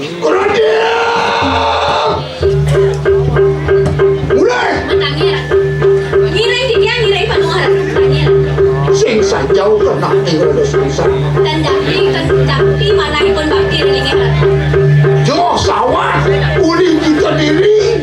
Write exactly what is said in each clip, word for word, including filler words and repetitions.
Raden! Mulai! Tangir. Ngiring titiang, ngiring panunggal. Tangir. Sing sanjau kena ing rada sungsang. Dan jampi, dan jampi manahipun bakti ring inggih Ratu. Joh sawat, ulih kita diri.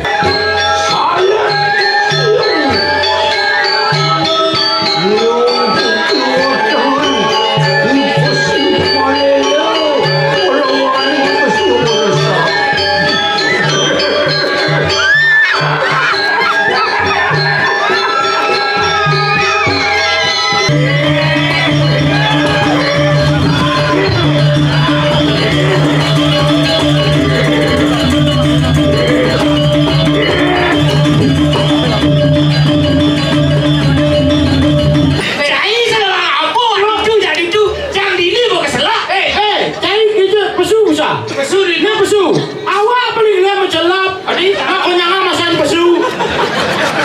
Saya Cai salah apa? Aduh, jadi tu. Jang dini mau keselak. Eh, eh, cai kita pesu usah. Pesu di pesu. Awak paling lah mencelap. Adi, aku nyanga masan pesu.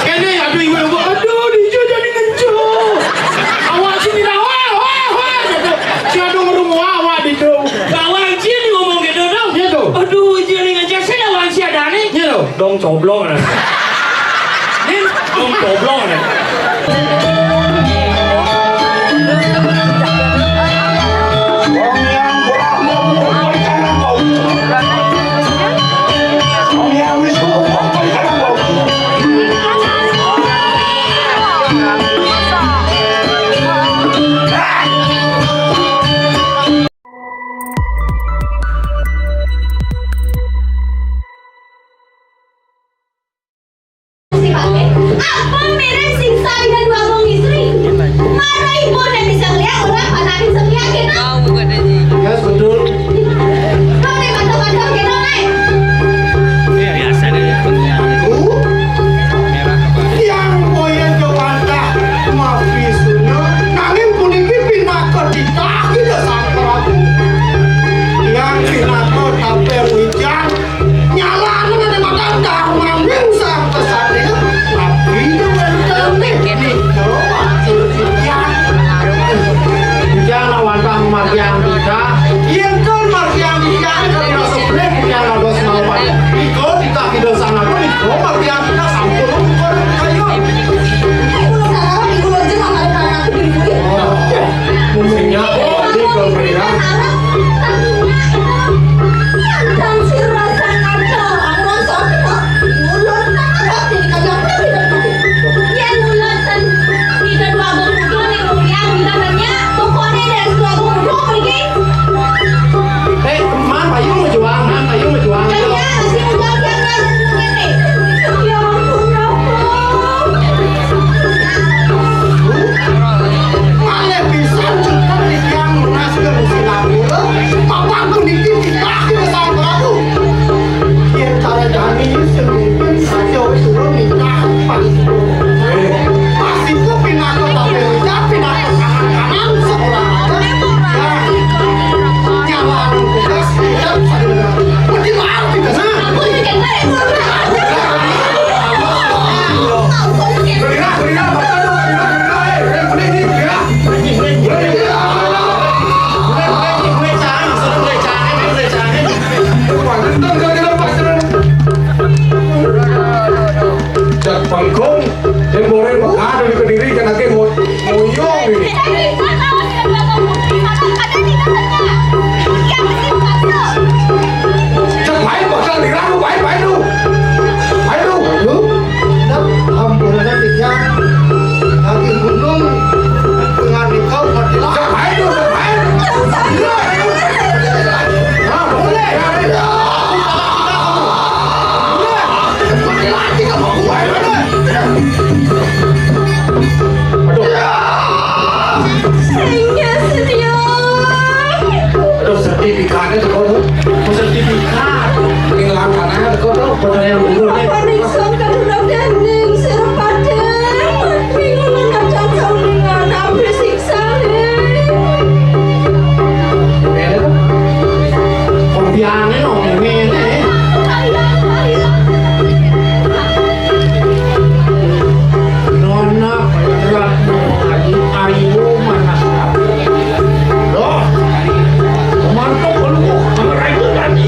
Kene, aduh, ibu, ibu, aduh, dija jadi ngenco. Awak sini dah, wah, wah, wah, gitu. Si aduh ngerung wah, wah, gitu. Bawang cin ngomong gitu dong. Iya tuh. Aduh, ija ni ngenco, sini lawan si ada ni. Iya tuh. Dong coblong, nah. Ni, dong coblong, nah. Apa mirip sing salin dua wong istri? Mana ibu dan bisa ngeliat orang, anak bisa ngeliat kita? Yes, betul. Kau nih macam-macam kita, nih. Iya, biasa deh. Yang boya jawanta mapisunya, nanging puniki pinaka titah Ida Sang Prabu. Yang pinaka tape wijan, nyalana ane madan darmaning sang kesatria, tapi wenten nika atur titiang. Titiang nak wantah margiang titah, yen ten margiang titah, nika pira sebelik titiang dados mawon. Nika titah Ida Sang Agung, nika margiang titah sampun ukur kayun. Ibu lo salah, ibu lo jerah, ada anak ibu ibu. Mungkinnya, oh, ini kalau melihat. Eh, Man, payu ngejuang, Man, payu ngejuang. Malih pisan cekap titiang nunas ka Gusti Ratu. Papan puniki titah Ida Sang Prabu. Yen cara jani sing mimpin saja wis suruh nitah pasiko. Pasiko pinaka tampil wijat, pinaka kanan-kanan sekolah aja. Nah, nyala tugas tidak sadaya. Mesti mau tidak sih? Bergerak, bergerak, bergerak, bergerak, eh, eh, boleh ni, bergerak. Cak pengkung, temboren pekadu di Kediri, kan ake mo-, moyong ini. Cak baik, bakal dirangkup, baik, baik, lu. Baik, lu. Lu? Ndak, hampurana titiang. Daging gunung, dengan ikau mati lah. Nah, boleh. Mati lah, kita mau buat. Aduh. Sehingga setia. Aduh, sertifikatnya tuh, kok, tuh? Sertifikat. Ini langkahnya tuh, kok, tuh? Pertanyaan dulu, nih. Apa ning sangka durang dening sira padha? Minggu menacang saulingan abri siksa, nih. Kopiane no, ngene. Nona, Ratno, Ayu, Ayu, Manas. Loh, mantap, lu, ngerai itu tadi.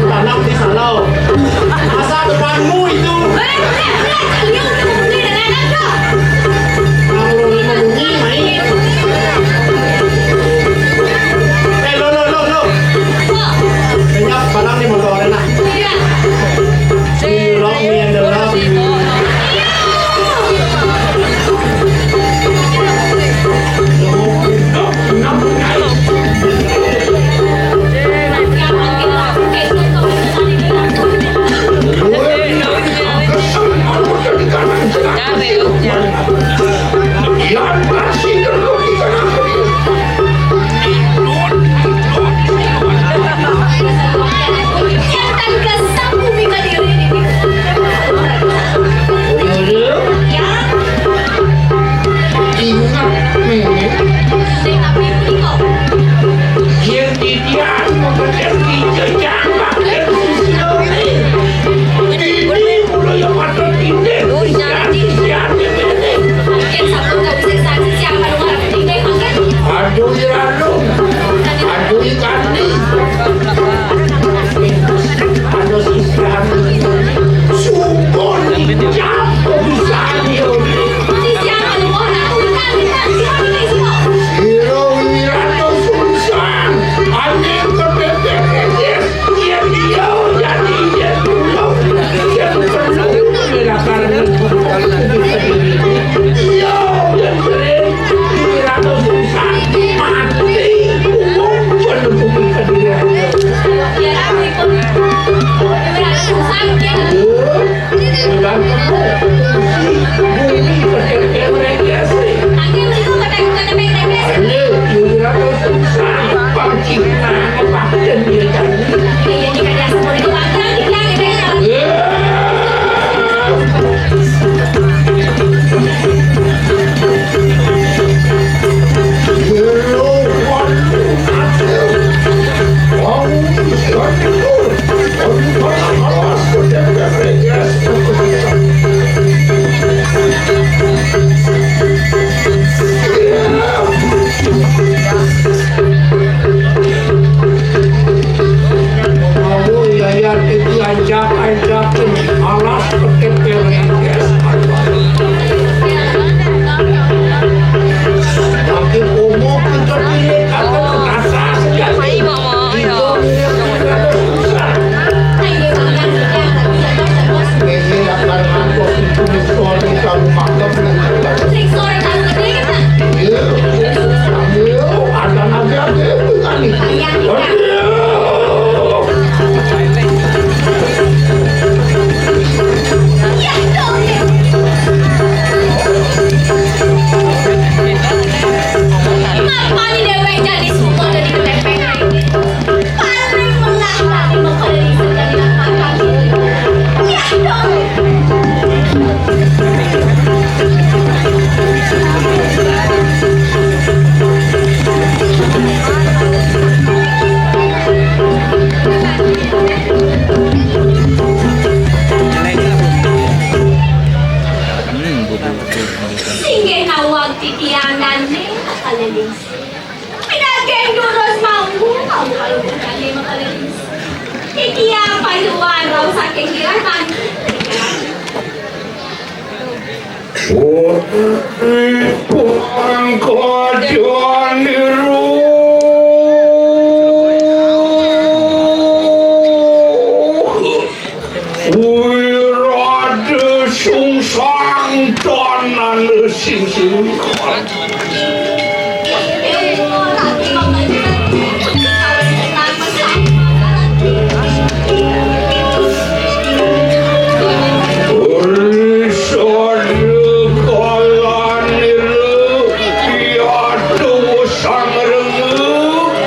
Tanam di sana. Masa depanmu itu. Eh, eh, eh, kalian udah ngomongin anak-anak, dong. Kalau lu mau ngomongin, main. Eh, lo, lo, lo, lo. Kayaknya barang di motor enak. Iya. You love me and I love you. Ingat, Mé. Yén titiang makedén di jejak bakén sisiané. Dini mula ya pada tindih sisian-sisiané, Mé. Aduh, ya, aduh. Aduh, ikan nih. Ada sisian. Syukur nih, jam bisa nih. Sira Wirata Sungsang, ané kepeperejes, yén iya jadi yén kula, yén perlu, mila karena iya, yén sering, Wirata Sungsang, mati, umum, penuh bumi kediri. Ancak-ancakin alas petik. Tapi umur kita pilih kata terasa. Mai mama ya. Ini akan masuk itu di suami kamu makan. Iya. Iya. Ada nabi ada itu kan. Singgih nawang titiang dané makaliling. Pinaging durus mambu, mambu kalau bukan lima kali. Titiang panduan rauh saking kiratan. Pangkaja niru. Wirata Sungsang tanana sing sing. Risada kalanira yatuwa sangrengga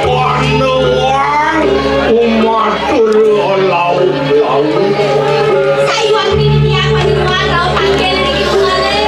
panewang umatur lauk-lauk. Sayuwakti titiang panjenengan rauh panggih niki malih.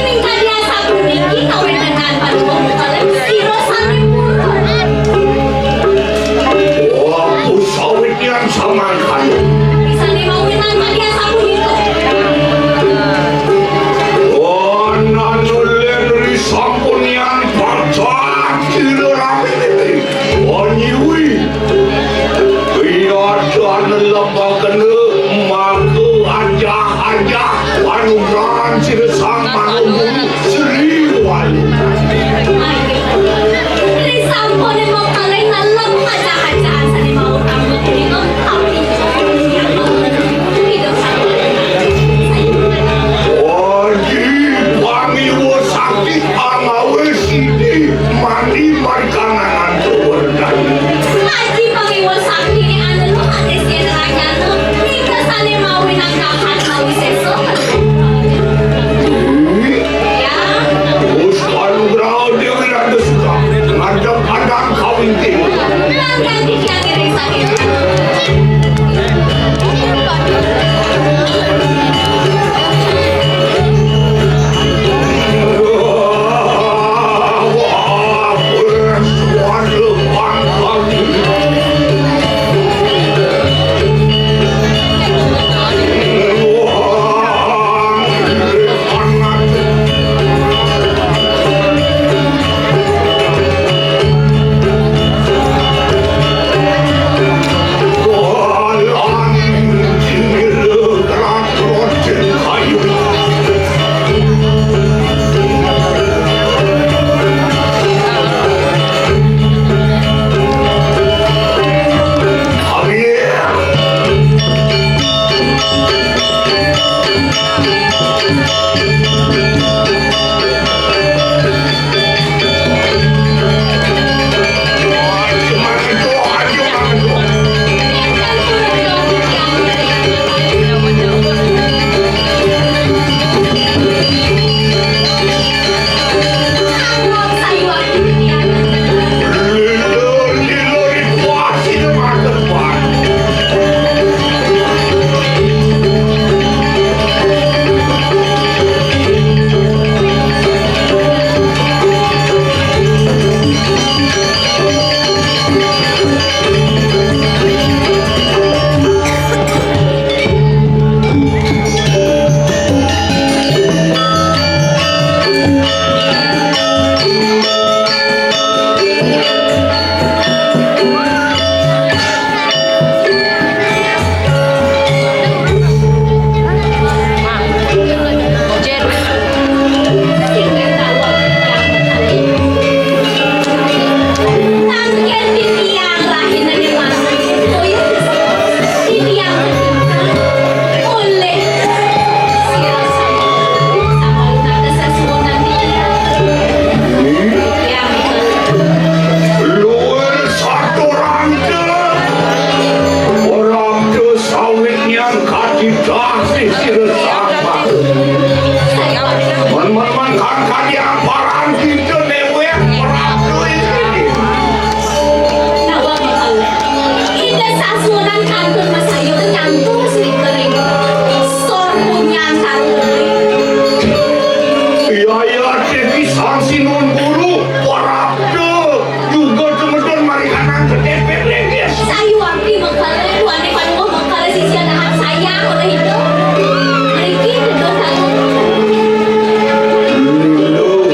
Ning kadi asapuniki kawéntenan paduka Mongkalih sira sané purun. Wah, sawit yan samangkana. Sané mawinan kadi asapunika. Wah, nanulén risampun yan pacah sira ramé. Anyiwi. Iya dan lemah kena maka ajah-ajah panugrahan sira Sang Maha Guru Sri Walu. Ri sampun mengkalih ngalem ajah-ajahan sané mau tambah punika, tapi Aji pangiwa sakti angawé sidi mandi markanangan kawerdani. Aji pangiwa sakti ni anu hadis yén ranyana, nika sané mawi nangkahan mawi sésa. Ya. Terus kanugraha Déwi Rada Suka, ngadep adang kawinting. Langgang titiang ngiring sakit. Luwih saturante, ora ada sawit nyang kadidah sisir sampah. Men-men kang kadi aparan kita newek meraptui. Nawang Ida sasuran kantun masayun nyantos ring kering. Sor punyan kantun. Iya, iya, Déwi Sang Sinun Guru, parabda juga tumedun marikanang kedepet lenggis. Sayuwakti mengkala, tuane panuwuh mengkala sisia dahat sayang oleh itu. Mriki kedon kantun. Lho.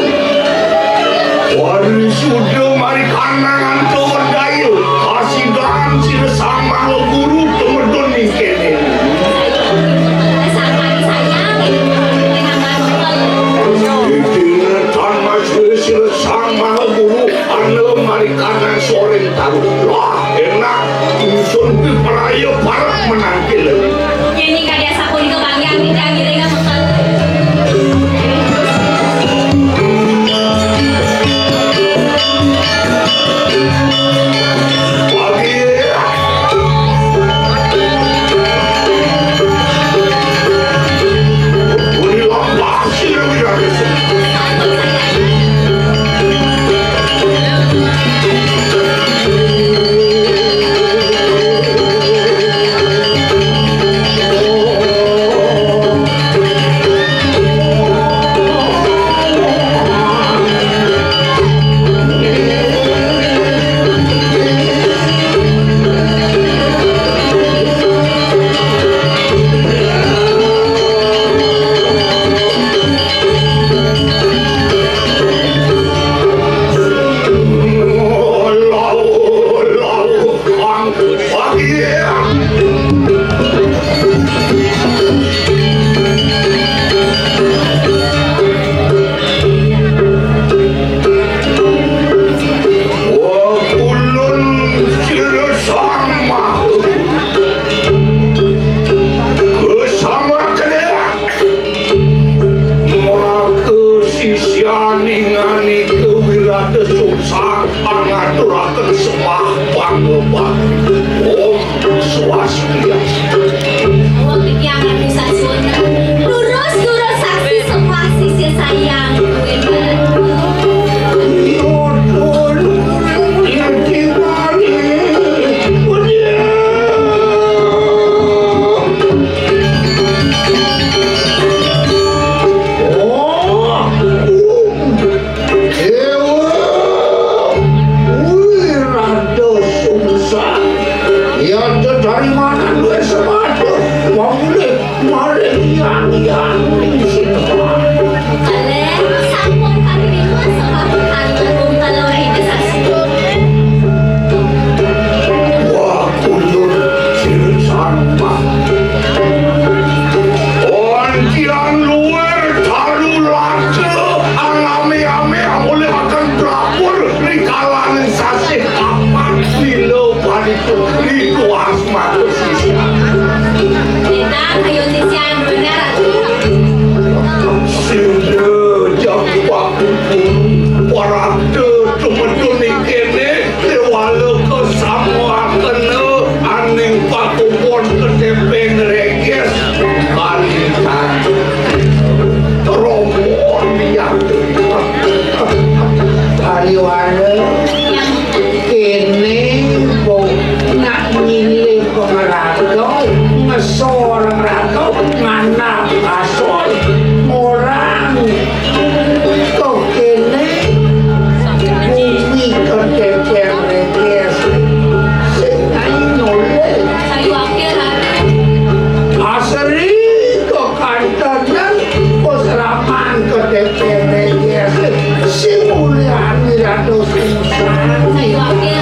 Om Swastiastu. Wong titiang atusan suwun. Lurus, lurus, saksi sembah sisir sayang. Dewa, wih, rada sungsang. Ya, dari mana duwe sepatu? Wong mulih maring yang-yang ning sini. Kalih sampun kami lima sepatu kali agung kalau rene sasi. Wah, kulur sirsan. Ontian luwih dalu laja, alame-ame oleh akan prapur rikalaning sasih papat lila paniku riku asma pesisian. Kita ayo sisian benar. Sila jam pakuku, parade tumedun ing kene. Dewala kasamuakena aning pakumbon ketepeng reges kalikan rombon yang Kaliwana kene bo nak nyilih pangeraga, ngesor raga, nganap kasor. Orang kok kene bumi kedeker reges sing ai noleh. Asri kekantenan pusraman kedeker reges sing mulyani rados. Sayu akeh.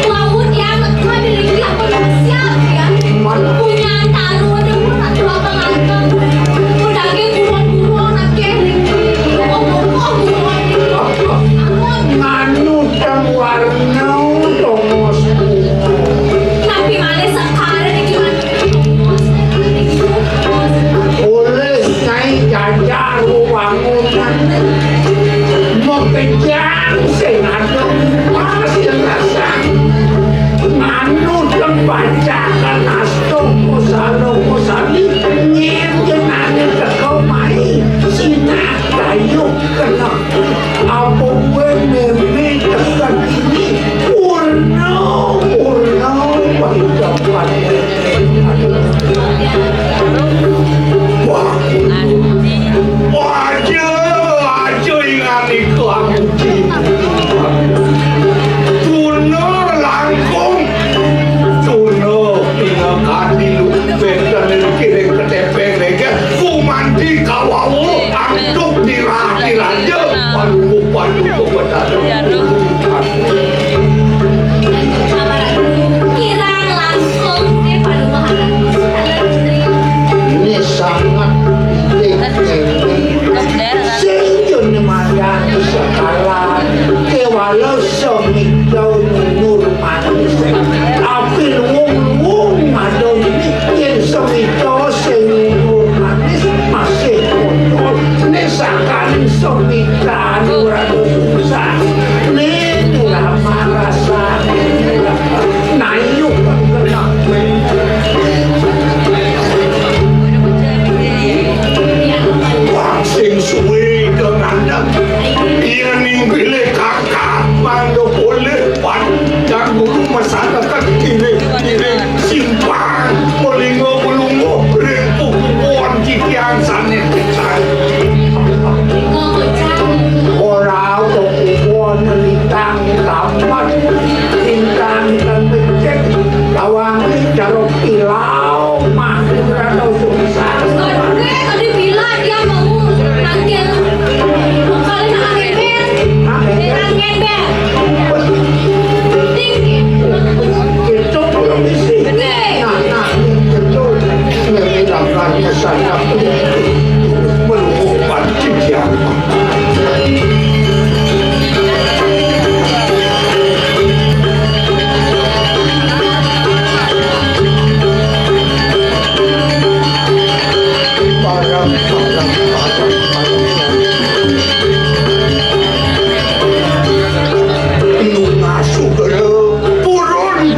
Wau tiang neka di linggih pun siap ya. Punya taruh ada pun ada apa ngantong. Udah ke buruan-buruan akeh. Oh, oh, buruan. Amun. Nganu teng warna tongos. Tapi malih sekarang iki. Oleh Nyai Jajar wewangunan. Mekejang sing ada pas yang rasa. Manut tembacakan astungku salungku sami nyen jenane teko mai. Sinah kayu kena. Apa kuwe meme tekan ini? Purna, purna, parijapan. Wah, aja, aja ingat iku aku. Tuna langkung, tuna pinakadi lu benten kiring ketepeng lege, kumanti kawawu antuk dirah-dirah aja, palungguh-palungguh betara. Kirang langkung, eh, Pak Lumahan. Ini sangat penting. Sing jone mayani sekalan, kewala semita nyunyur manis. Tapi luwung-luwung madoni yen semita sing nyunyur manis masih kotor. Nek sakaning semita ora susah. Nek ora marasane. Nah, iya, kena. Wah, sing suwe kengandang. Iya ning bilih kakak, mangga boleh pan. Cang guru masyarakat kiring-kiring simpang. Melinggo-melunggo ring pupuan titiang sane pisan. Ora kok pupuan lintang tamat. Lintang kang becik. Lawangi cara pilau. Mah, ora tau susah. Tadi bilang dia mau nangkil. Kalau nak angin ber. Angin ber. Tinggi. Itu belum isi. Nah, nah, itu. Ini dalam kesadaran. Melupakan dia. Purun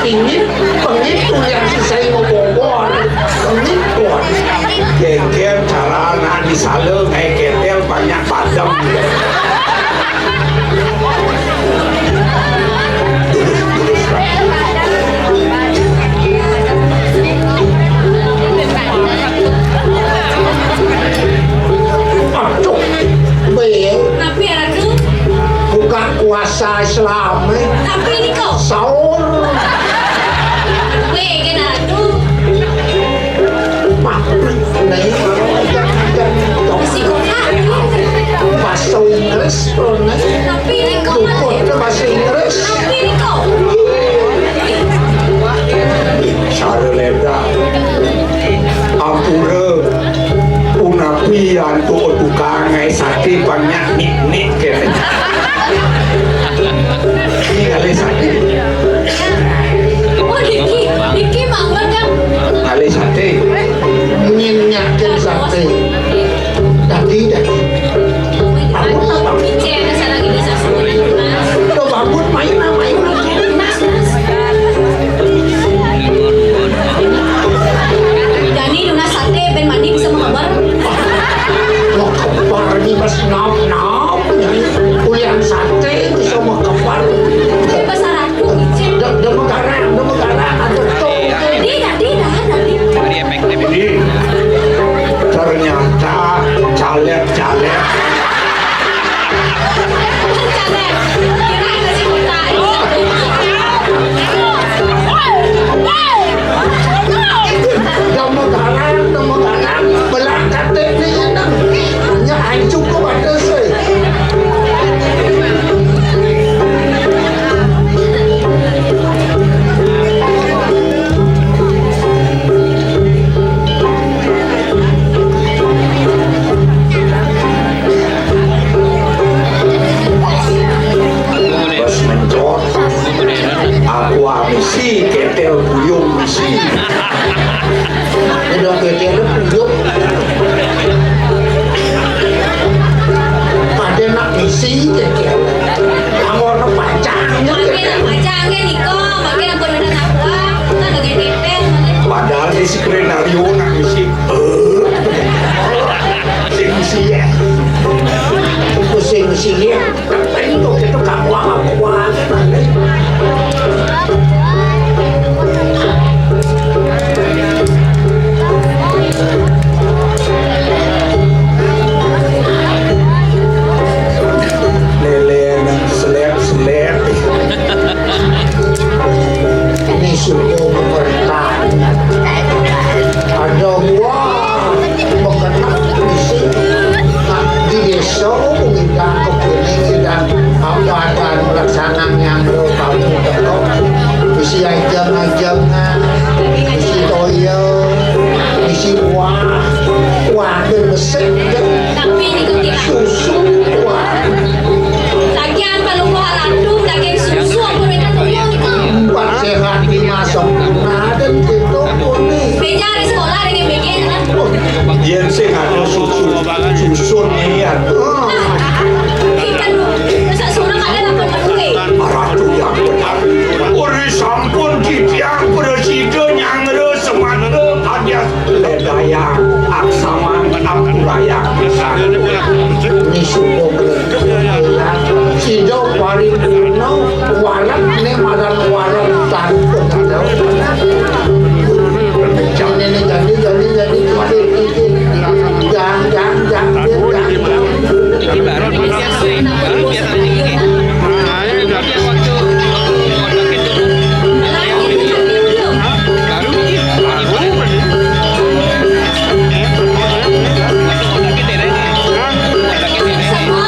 Pengit, pengit tuh yang sisai mau bobor. Pengit tuh. Geger cara anak di sale, kayak ketel banyak padem. Aduh, be. Tapi anak tuh. Buka puasa Islam, eh. Tapi ini kok. Sahur. Weh, kena tuh. Pabrik, nih. Masih kok, Kak? Bahasa Inggris, tuh, nih. Tapi ini kok, Mas? Buku itu bahasa Inggris. Tapi ini kok. Sareleda. Ampura. Punapi antuk tukang ai sate banyak nik-nik kene. Ini ngalih sate. Oh, Diki, Diki mawon, Kang. Ngalih sate. Nginyakin sate. Dadi, dadi. Bangun apa? Lo bangun, main apa? Main apa? Dani, nunas sate, ben mandi bisa mengabar. Wah, kembar ini mas nap-nap. Ulian sate bisa mau kembar. Bahasa Ratu, Cil. Dah, dah megarang, dah megarang, ada tong. Tadi, tadi, dah, tadi. Ini ternyata caleg-caleg. Caleg. Kira masih muda. Dah megarang, dah megarang. Belah K T P-nya nang. Nya anjuk kok ada sih. Bos mencot. Aku amisi, ketel buyung misi. Udah ketel buyung. Pada nak misi, ketel. Angor pacangnya, ketel. Pacangnya, Niko. Makin aku udah tahu, kan lagi ketel. Padahal di skenario nak misi. Eh. Sing misi ya. Aku sing misi ya. Itu, itu kamu apa? Lele nang selep-selep. Ini suku pemerintah. Ada wah, mengenai misi. Nah, di desa, ngidang ke kene, ngidang apa ada pelaksanaan yang lo tahu teko. Misi ajang-ajangan, misi toya, misi wah, wah, ben besik, kan? Tapi ini kok tidak. Susu, wah. Lagian pelungguh aladum, daging susu, ampun, itu tuyul, itu. Empat sehat, lima sempurna, dan gitu, pun nih. Beja hari sekolah, dengan beja, kan? Yen sing anu susu, susun niat. Ikan, masa surah ada lapan menit? Ratu yang benar. Uri sampun titiang prasida nyanggra semata kadyas ledayang aksamang ampurayang. Ini suku sida paripurna wareg ne madan wareg tanpa. Jangan, jangan, jangan, jangan. Jangan, jangan, jangan, jangan. Ini baru, baru biasa, baru biasa ini. Nah, ini udah biasa. Waktu, waktu itu, baru bikin. Baru, baru. Waktu kontakin Tere nih. Kontakin Tere nih.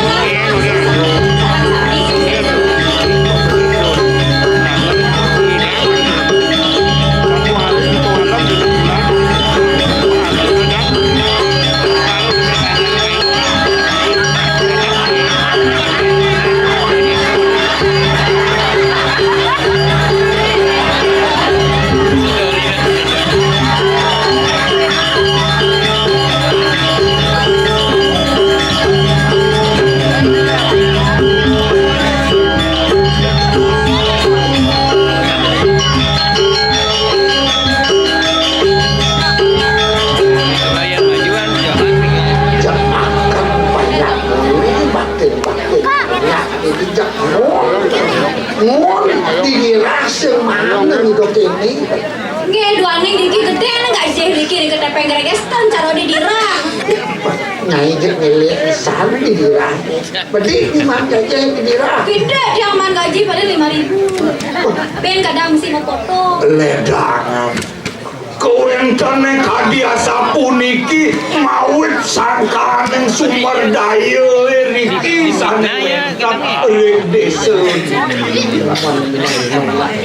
Mana nih dok ini? Nggih, duaning niki gedhe nggih sih niki ning ketepeng Gregestan cara didirah. Nyai jek ngelik pisan didirah. Bedi di mana aja didirah? Gedhe diaman gaji pada lima ribu. Ben kadang mesti mau foto. Ledangan. Kawéntené kadi asapuniki mawit sangkaning sumber daya riki sané wénten ring désa.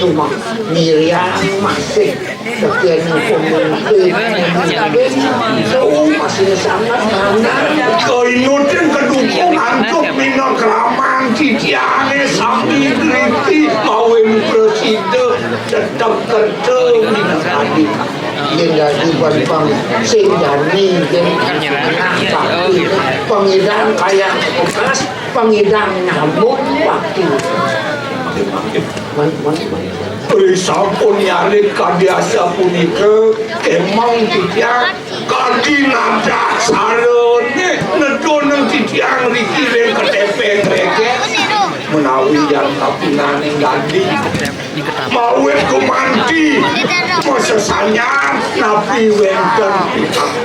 Cuma ngirian masih sekian pemimpin, pemimpin, jauh masih sangat. Kainutin kedukung antuk mina kraman titiangé sami driki mawin prasida tetep kerta mina kadi. Yén dadi ban pang sing jani yén anak bakti, pangidang kayang bekas, pangidang nyambung bakti. Man, man, man. Ri sampun nyarit kadi asapunika, kemang titiang kadi nadah sarane nedonang titiang riki ring ketepeng Gregestan. Menawi yan kapinaning dadi mawit gumanti masesanyan napi wénten pika-,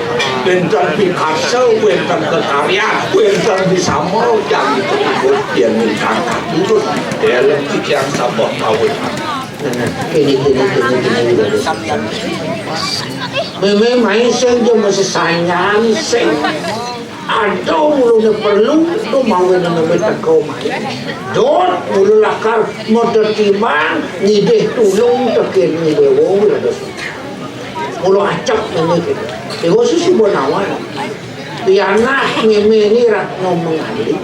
wénten pikasa, wénten kekaryan, wénten bisama jangkepipun yén ingkang katurut dalem titiang sabeh kawit. Kene, kene, kene, kene, kene. Mémé mai sing jo masesanyan sing. Ada ulune perlu tu mawin mémé teko mai. Dot mula lakar modot timbang ngidih tulung tekén ngidewa ulun. Mula acep ngene kene. Dewa susu bonawan. Pianah mémé ni Ratna Mangali.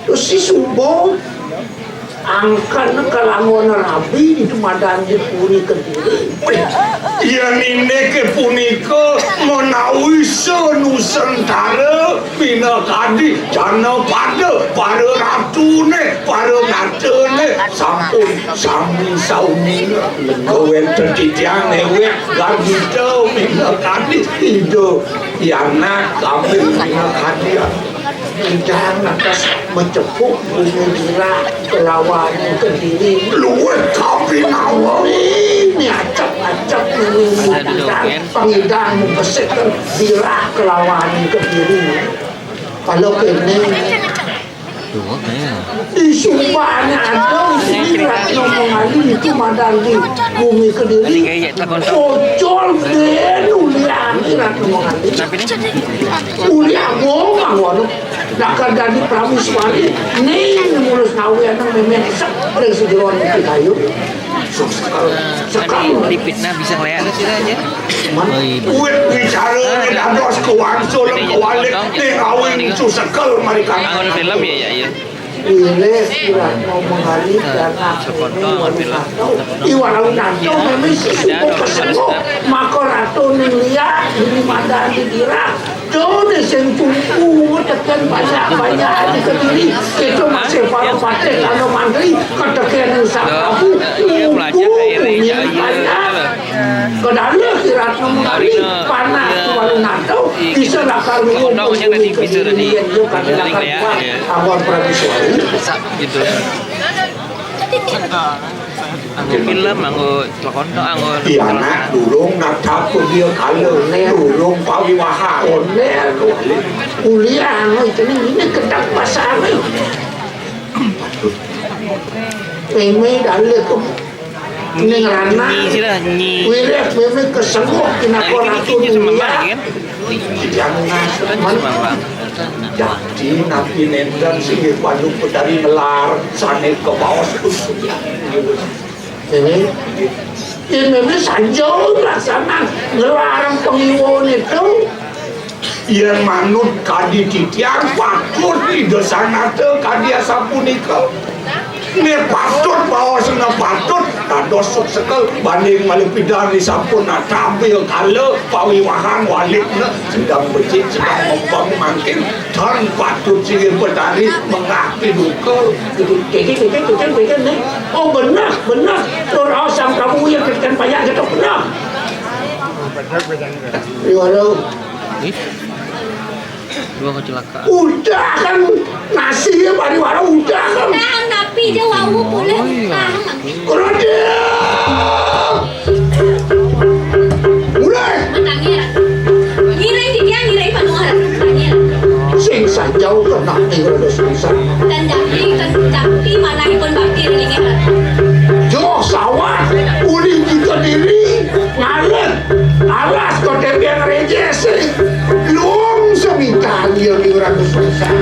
Terus si suba angkan kalangon rabi di tumadan di puri Kediri. Yén indik punika menawi senusantara pinakadi jana pada para ratune, para ngatane sampun sami saumina. Wénten titiang newek gargita pinakadi Ida Pianak kami pinakadi. Ingkang natas macepuk bumi Dira kelawan Kediri. Luwih kapinawa. Ini acep-acep ini pangidang mukesik Dira kelawan Kediri. Kalau kene di sumpahnya ada sini Ratna Mangali itu madang di bumi Kediri. Ocol den ulian Ratna Mangali. Ulian gomang waduh. Dakar dadi prameswari, ning mulus ngawi anang memen sek ring sejeroan iki kayu. Sekel, sekel. Dipitnah bisa ngeliat sih aja. Wit bicara dados kewangsul kewalik ning awing susekel marikan. Angon film ya, ya, ya. Pilih surat mau mengalir dan aku ini walau nanto. Iwalau nanto memang sesuatu kesenggok. Maka ratu ning liat, di mana di dirah. Dene sing tuku teken banyak-banyak di Kediri. Itu masih para patih, kalau mantri, keteken yang sang prabu. Tuku, ini banyak. Kedala kirat ngomong hari, panah tuan nato, bisa lakar ngomong di Kediri, yang juga lakar buat awal Prabu Suari. Gitu. Anggo film, anggo Anggo pianak durung natap dia kala, durung pawiwahan. Oner, kuliah, anu, itu nih, ini kedap pasar nih. Ini dalih ke ning rana. Nyi sira, nyi. Wiréh mémé kesengguh pinaka ratu dunia. Jangan. Dadi napi nénten singgih padu petari ngelar sané kabaos. Ini, ini sanjung laksanan ngelarang pengiwon itu. Yén manut kadi titiang, patut Ida Sang Nata kadi asapunika. Né patut, baosna patut, dados suksekel banding malih pidan sampun natampi kala pawiwahan walikna sedang becik, sedang mempeng mangkin. Tan patut singgih petari mengah piduka. Kiki, kiki, kiki, kiki, nih. Oh, benar, benar. Tur raos Sang Prabu ya ketikan payah gitu, benar. Riwara. Dua kecelakaan. Udah kan, nasi ya, pariwara udah kan. Nah, napi ja wau pulih. Oh, iya. Nah. Krodik! Mulai! Matangir. Ngiring titiang, ngiring panuhara. Matangir. Sing sajau kenah ning rada sungsang. Dan jakti, kan jakti manahipun bakti ring inggih ratu. Joh sawat, ulih kita diri, ngalet. Alas kok tembeng rejes, eh. Luung semintaan dia di ratu sungsang.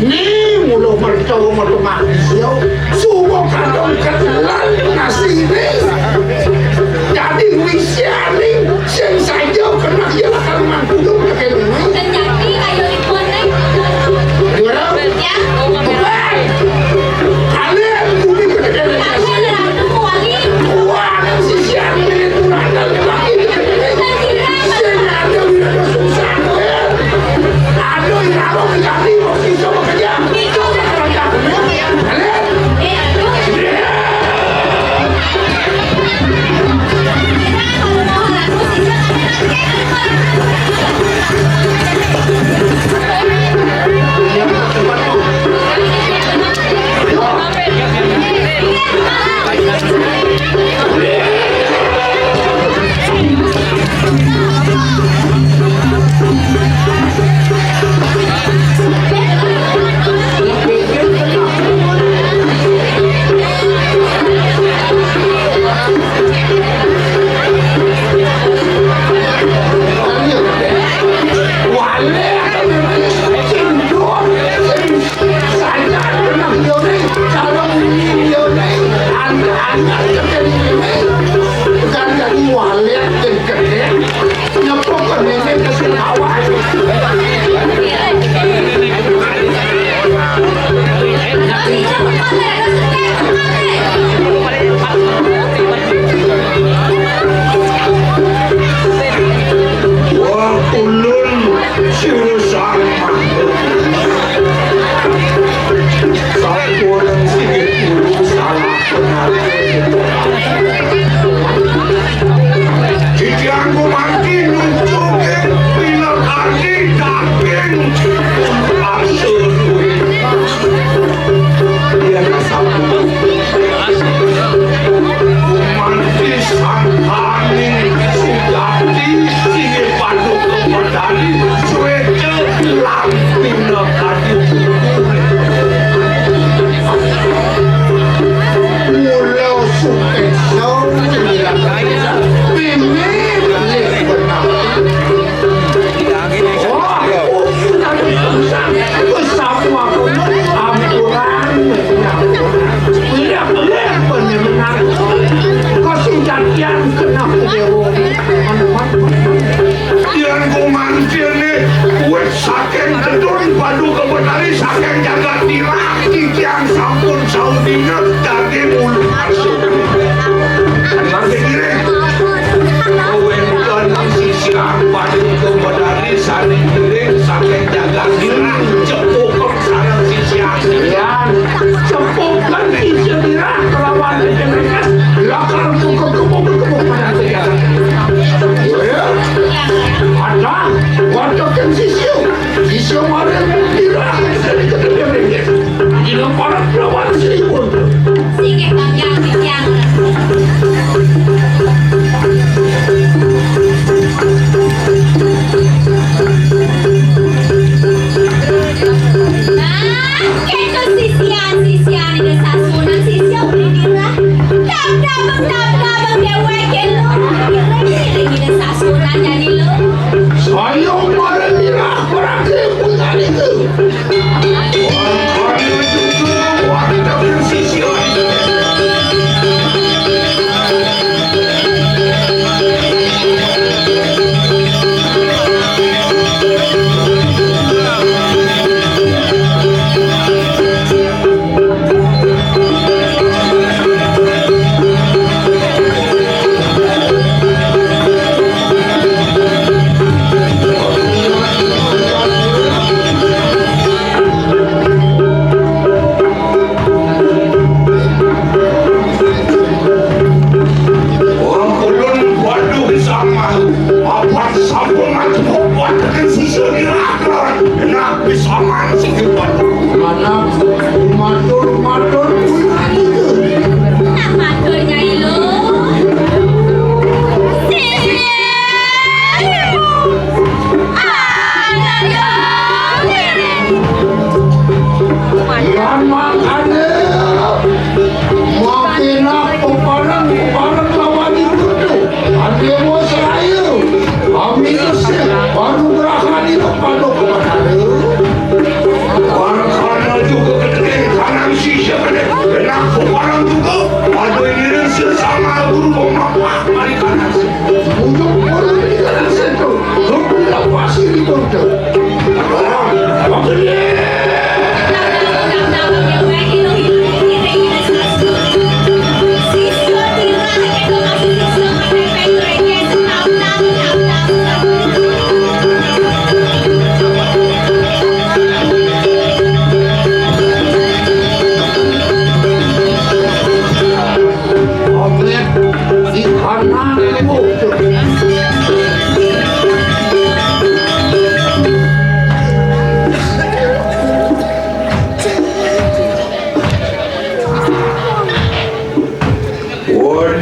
Ni mula mertua matungah siau. Suba kadang ketelan nasi ni. Jadi wisian ni, sing saja kena dia akan mangkudung pakai ni. Terjadi kayu lipun ni. Dua. Ya. Bukan. Kalian bumi pakai ni. Kalian ratu wali. Wah, sisian ni kurang lagi. Sing ada wira susah. Aduh, ya Allah, kami mau bisa bekerja. Sajan keneh ieu nih, cara bunyi ieu nih, an-, anyar keten ieu nih. Bukan dari walet dan kedek, nyepuk ke nenek ke sing awal. Wah, ulun Sira sampun, sampun sing guru salah pengerti. Titiang kumangkin nunjukin pinarti daging asli. Yen sampun Gumanti sangkaning sujati, inggih Paduka Betari, suéca lan pinakadi. Mula sukésa, mimih, mimih benar. Wah, besapu aku, ampuran. Lihat, lihat, panjenengan. Kok sing gantian kena dewa. Yén kumangkene wit saking gedung Paduka Betari saking jagat nirah, titiang sampun saudina daging ulu marsudi. Mangke ngiring. Wénten sisian Paduka Betari sané ngiring saking jagat nirah, cepuken sareng sisian. Yan, cepuken sisian nirah kelawan Ring Mekas, lakar tukuk-tukuk-tukuk pada sisian. Ya. Ada, waduh kan sisian. Bisa marang pirang jadi kedede ringgit. Gila parak lawan seribu. Singgih panjang titiang. Nah, kéto sisian, sisian Ida Sasunan, sisian uling dirah. Tap, tap, tap, tap, déwék kéto. Iring, iring Ida Sasunan jani lo. Saya marang dirah, marang ke punya itu.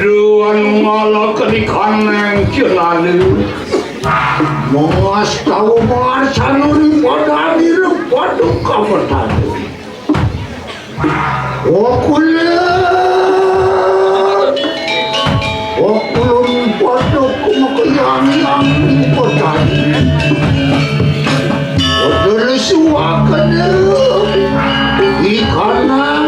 Luan ngala kenikan neng cilalu. Mas tahu mas anu di padani repadu kamatani. Wakulit. Wakulun paduk makayang-yang padani. Wakulit suwakan. Ikan nang.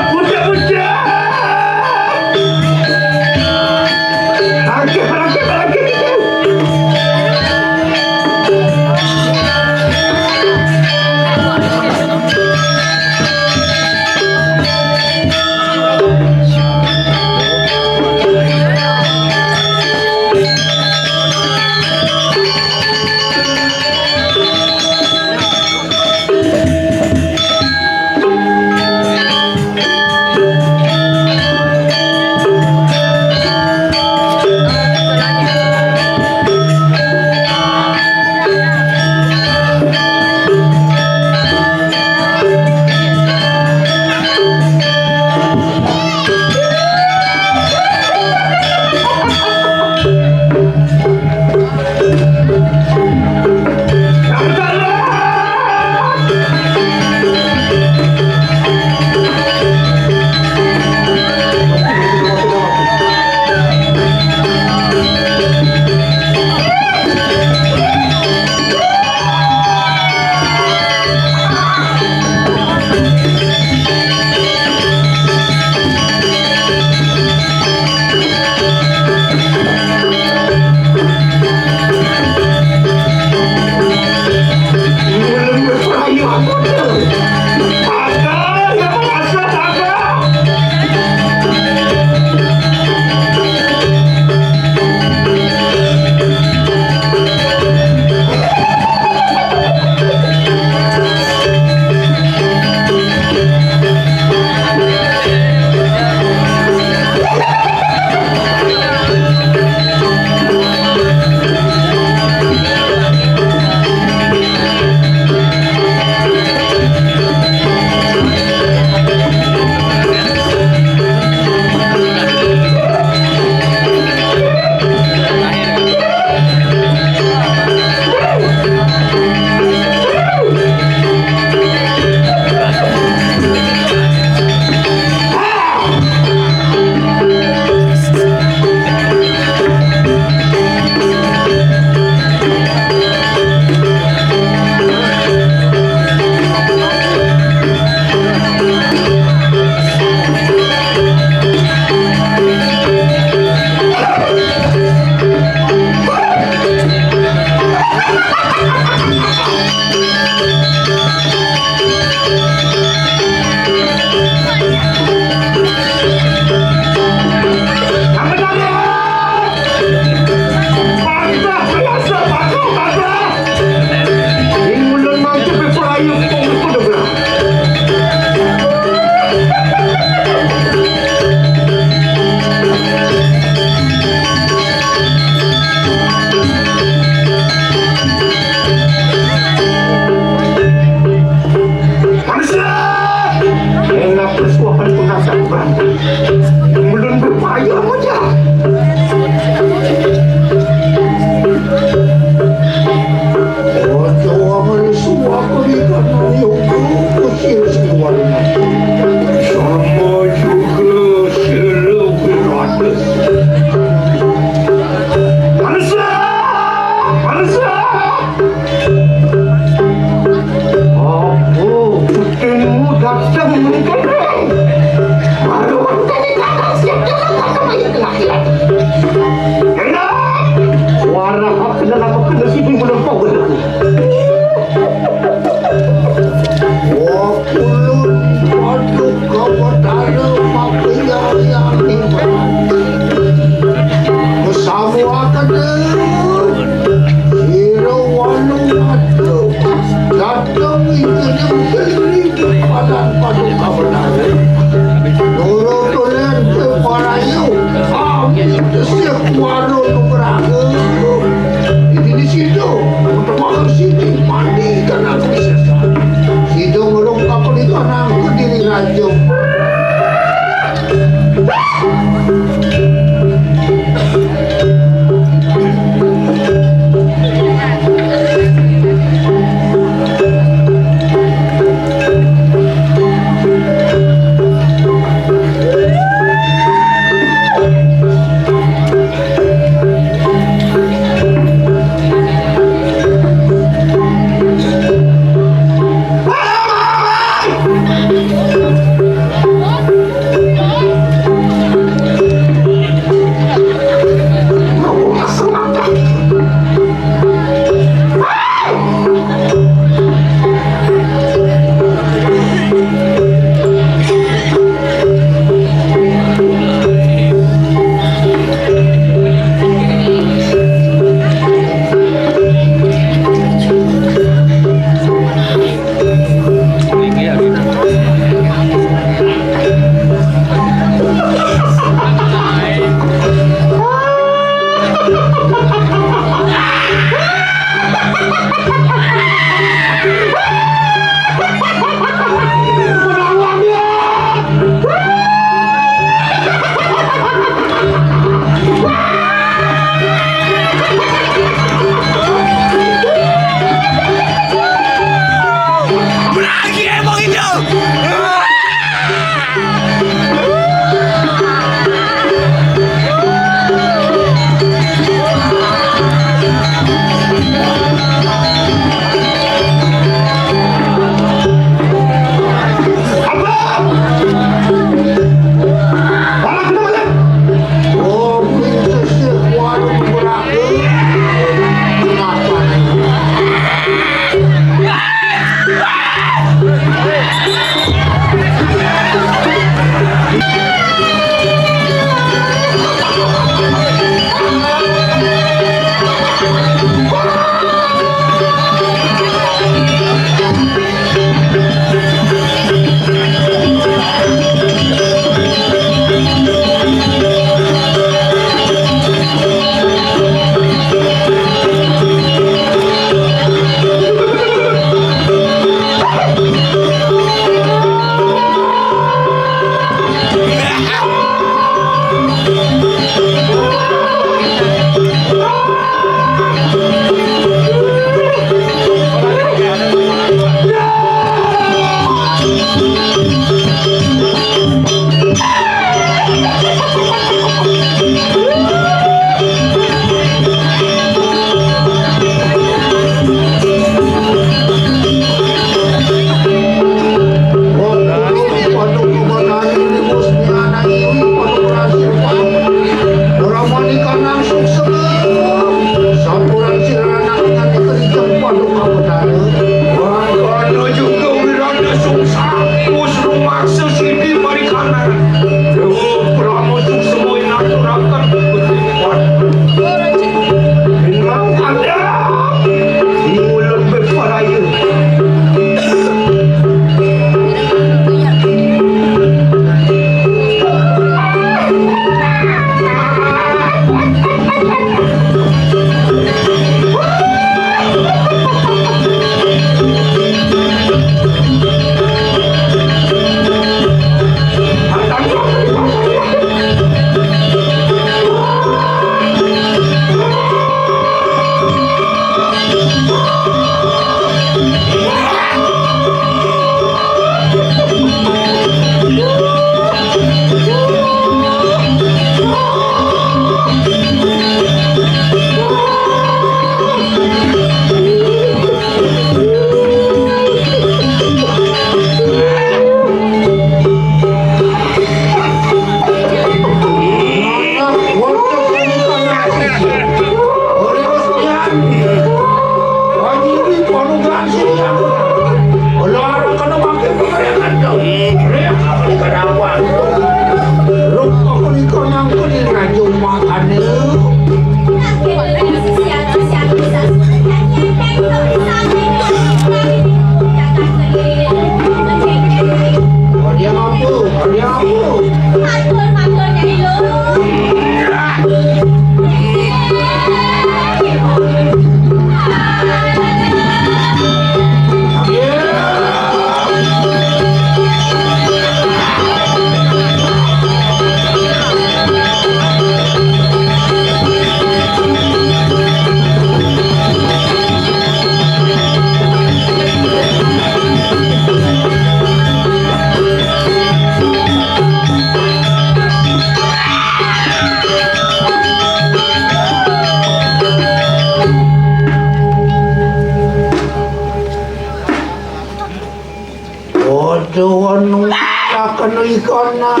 Doan nungkaken ikonan.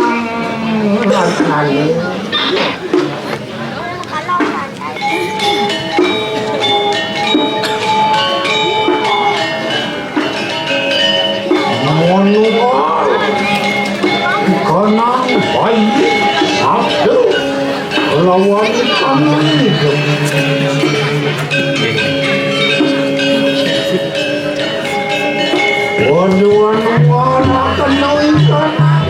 Manual ikonan bayi sabda lawan ikonan. Waduh, anu ora kena ikonan.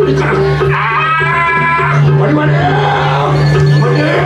Ah! Mari, mari! Mari!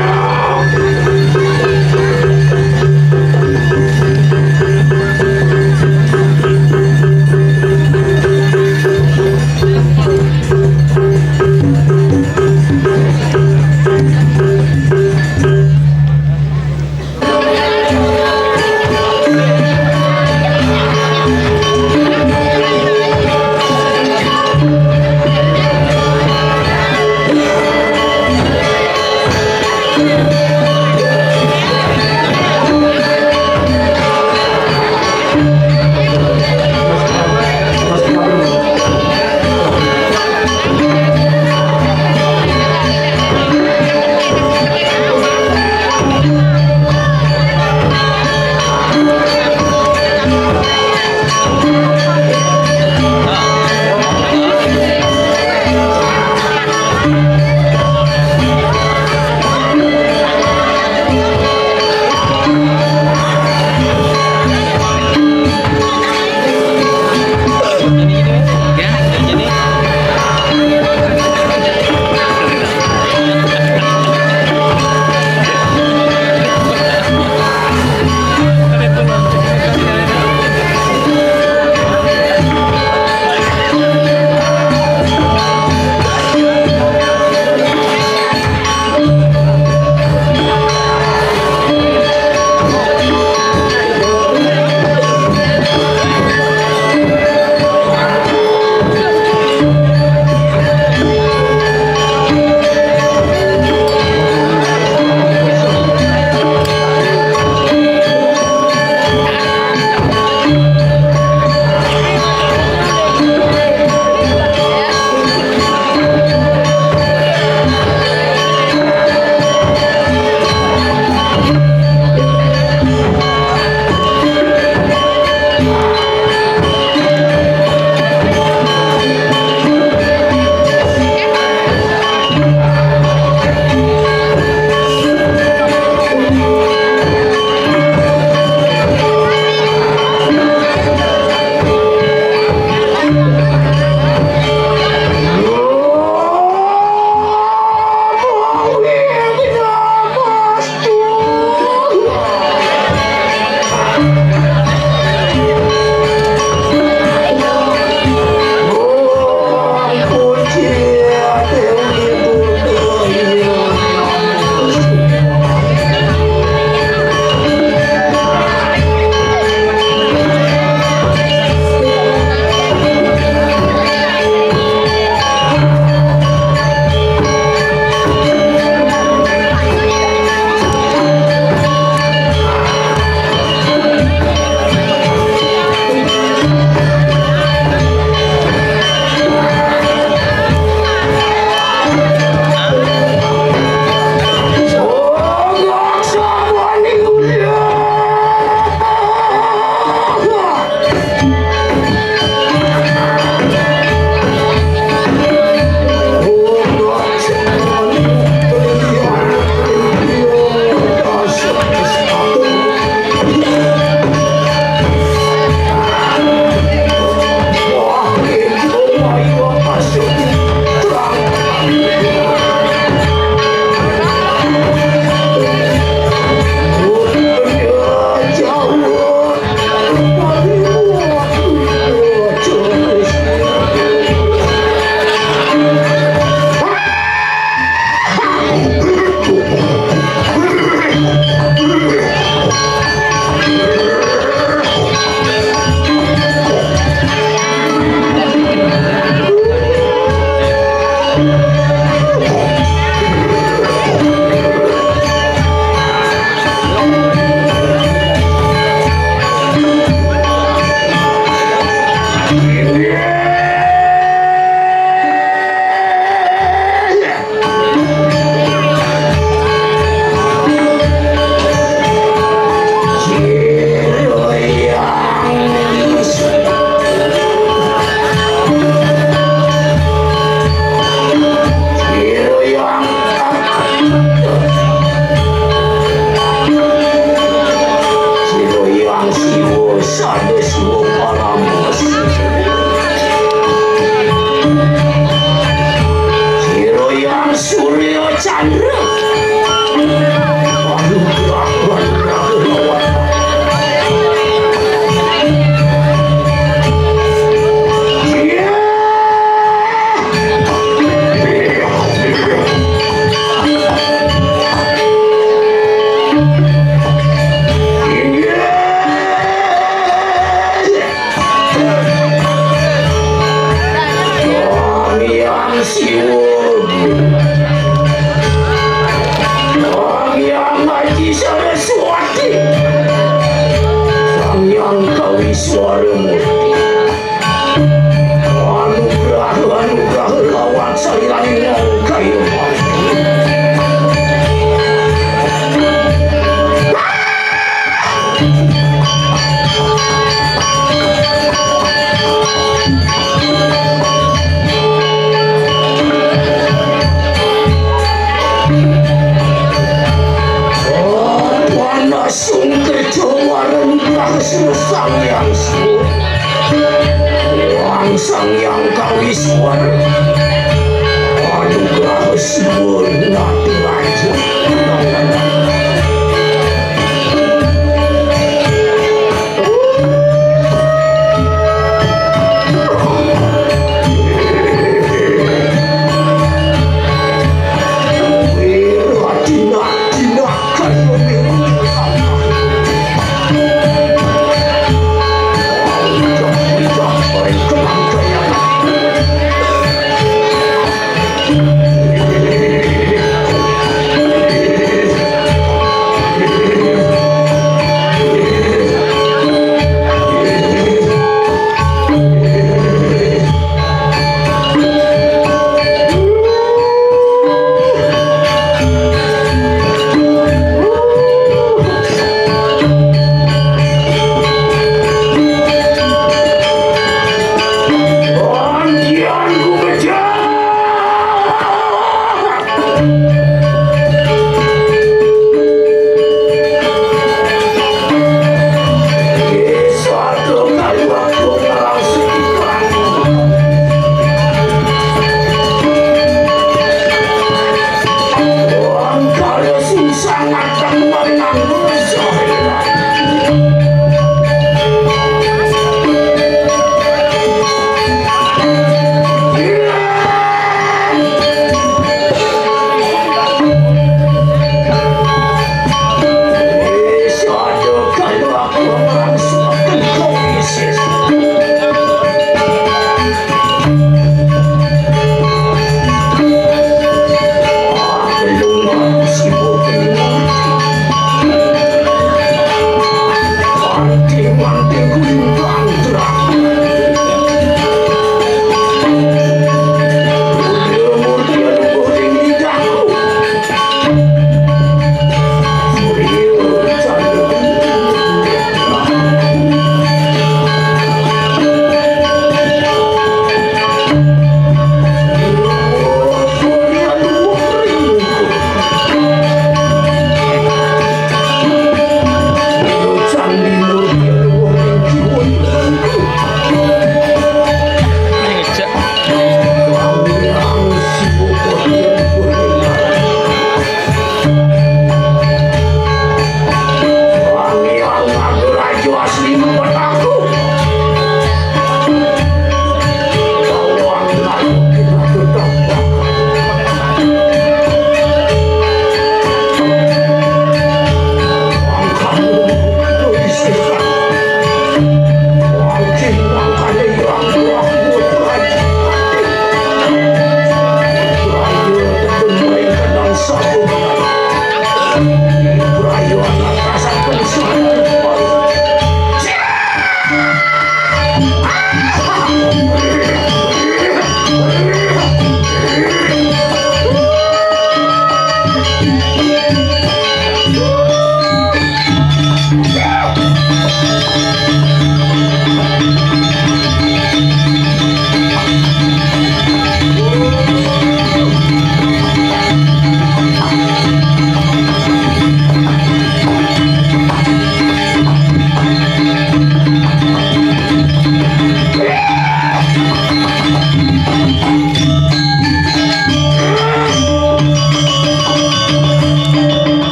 Siwa. Sang Hyang Aji Saraswati. Sang Hyang Kawiswara Murti. Anugrah, anugrah lawan saliraning kayu. Panas sungker jawara nugraha sira Sang Hyang Siwa. Wang Sang Hyang Kawiswar. Anugraha Siwa Naturaja.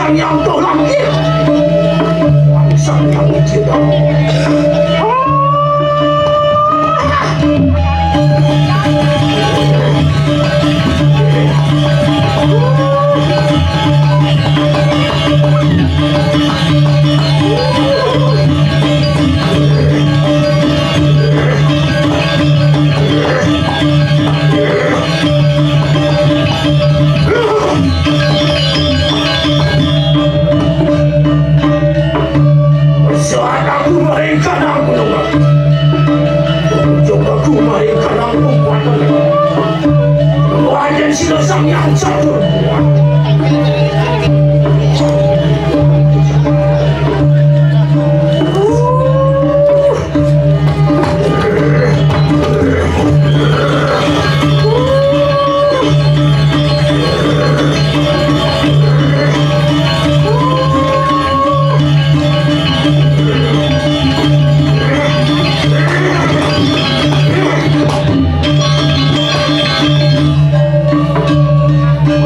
Yang dolan iki. Langsung yang iki dong. Saat aku maring kanang gunung, ujung aku maring kanang kukuatan. Wajan sila sang yang catur.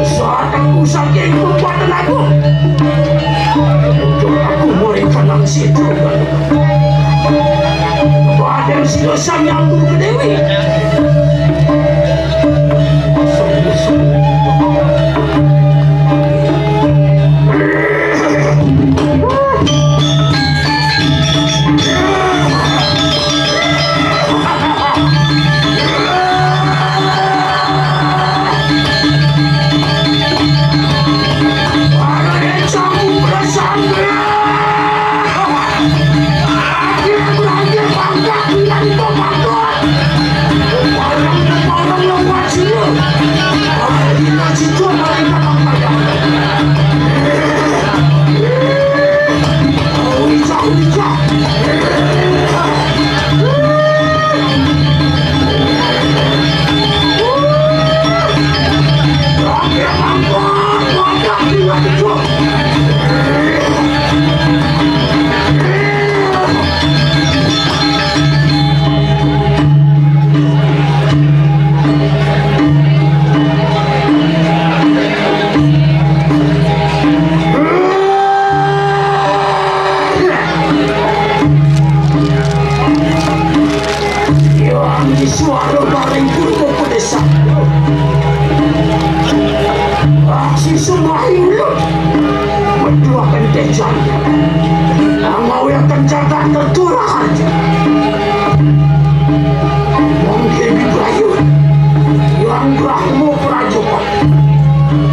Saat aku saking kekuatan aku, aku mulai kanang situ. Badan si dosa nyambung ke Dewi. Yang disuara paling buruk pedesa. Aksi semua hidup. Berdua kentejan. Mau yang kencatan terturah aja. Wong Dewi Bayu. Yang Brahmo Prajupa.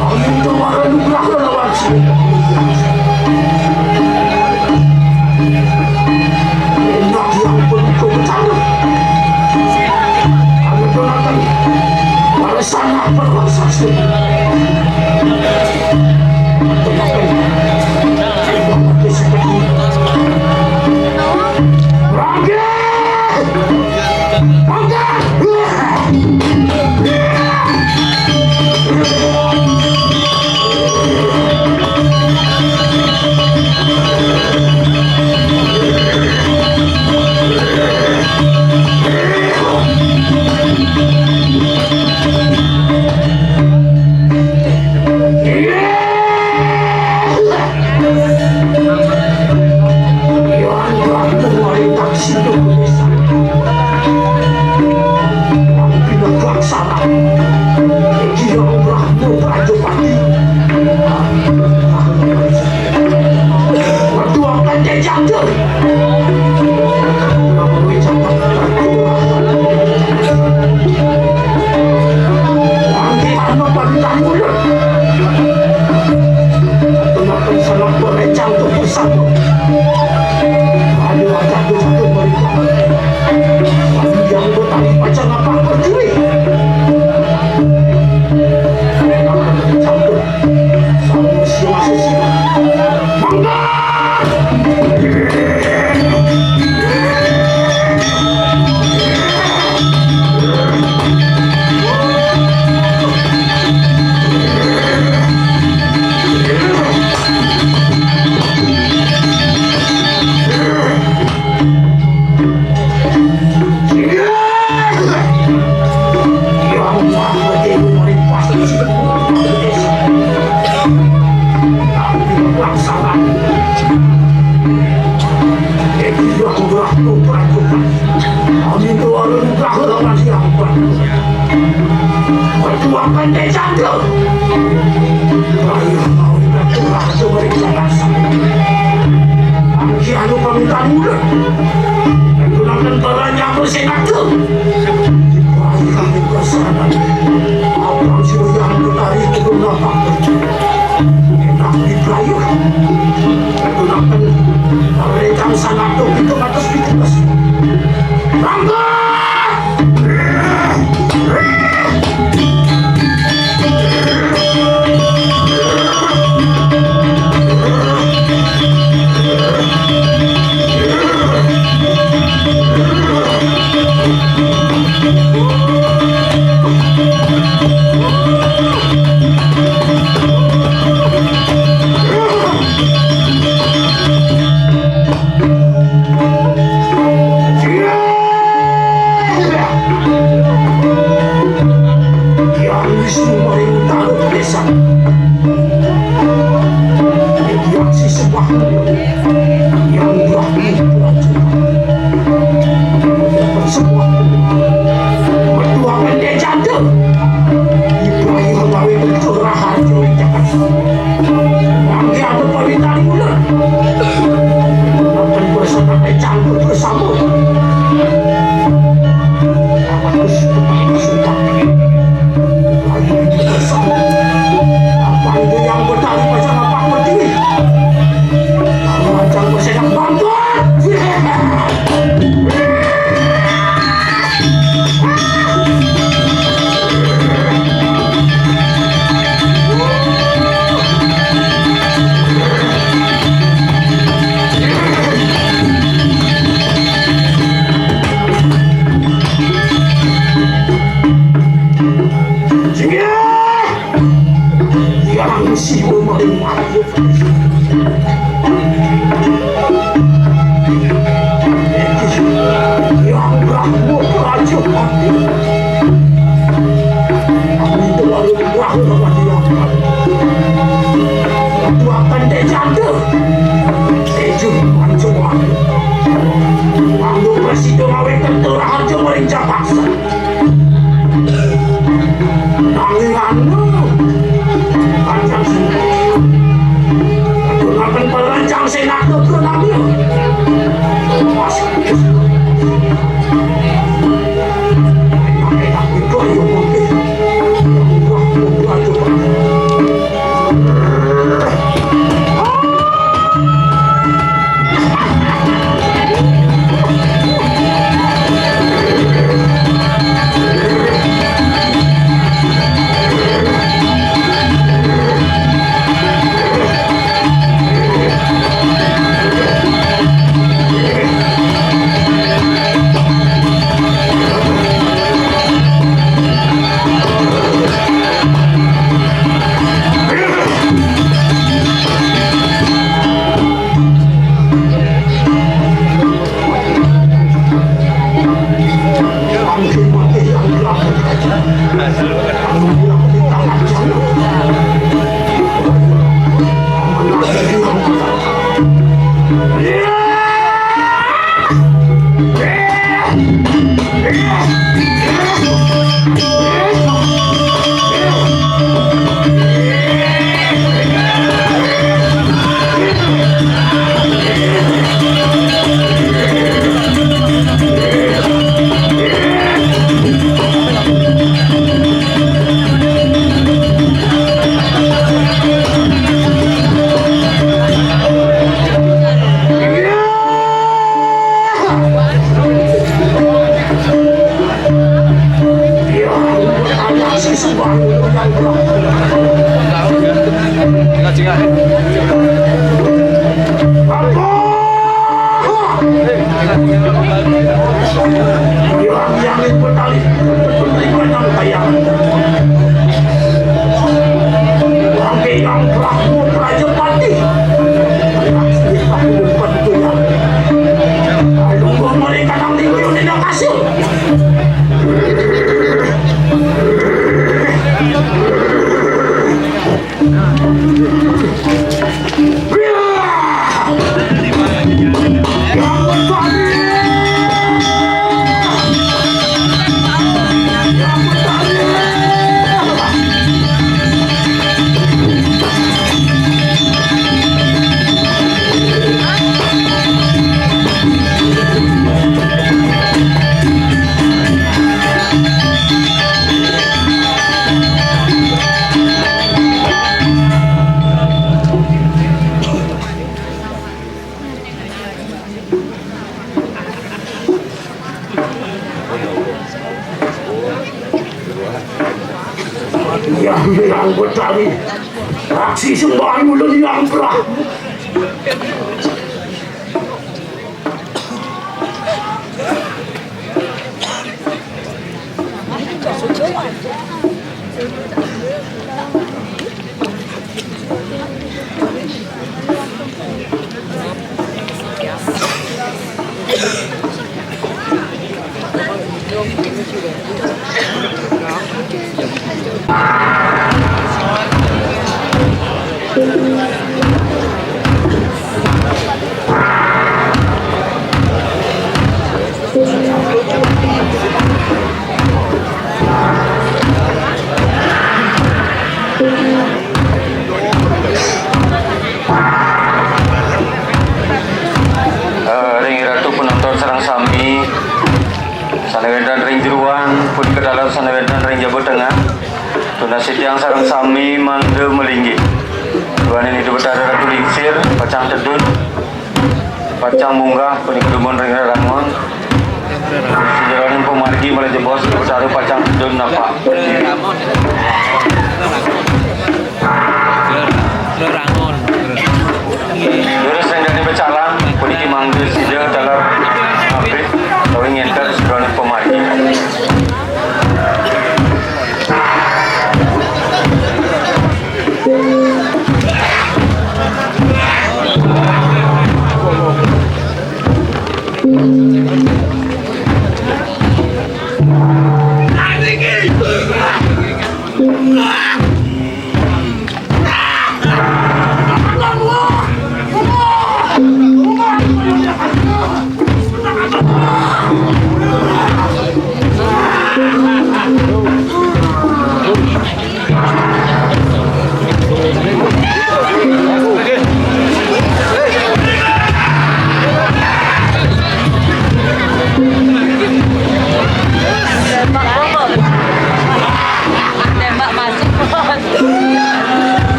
Amin doa nugraha lawan sini. Enak yang pun kau bercanda. Amin doakan. Warisan apa warisan sini? Doakan. Doakan seperti ini. Rakyat! Lalu nugraha lawan siapa? Perjuangan dek janda. Raya mau diatur raja berikan rasa. Angki anu pamintaan mulut. Gunakan barang yang bersenjata. Raya anu kesana. Abang si Uyang bertarik turun lapak. Enak di Raya. Gunakan barang yang sangat tuh itu atas pintu. Bangga! Yang Wisnu maring taruh desa. Yang si sembah. Yang Brahmi Raja. Sembah. Bertuangan dia janda. Ibrahim gawe bentuk rahayu. Mangke aku pamit dari ular. Akan bersama pecah bersama. Aku sudah, aku sudah. Lagi bersama. Apa itu yang bertari macam apa berdiri? Aku macam bersenang bangga. Yang si maling aku. Yang Brahma Raja Pati. Aku itu lalu Brahma Pati yang Tuakan dek janda. Tejo mancuan. Waktu presiden awet tertera harjo maring Jakarta. Nanging anu, panjang sing. Aduh, ngapain pelancang sing nak tuh nangis? Mas, pakai tak itu ayo mungkin. Wah, wah, wah, wah. Yang Hyang Betari, aksi sembah ulun Hyang Prabu. Eh, ring Ratu penonton sareng sami, sane wenten ring jeroan, punika taler sane wenten ring jaba tengah. Tunas titiang sareng sami mangda malinggih. Duaning Ida Betara Ratu Lingsir, pacang tedun, pacang munggah, punika dumun ring rerangon. Sajeroning pamargi malih jebos, Ida Betara pacang tedun napak. Rerangon. Durus ring dane pecalang, puniki mangda sida taler abrit, utawi ngenter sajeroning pamargi.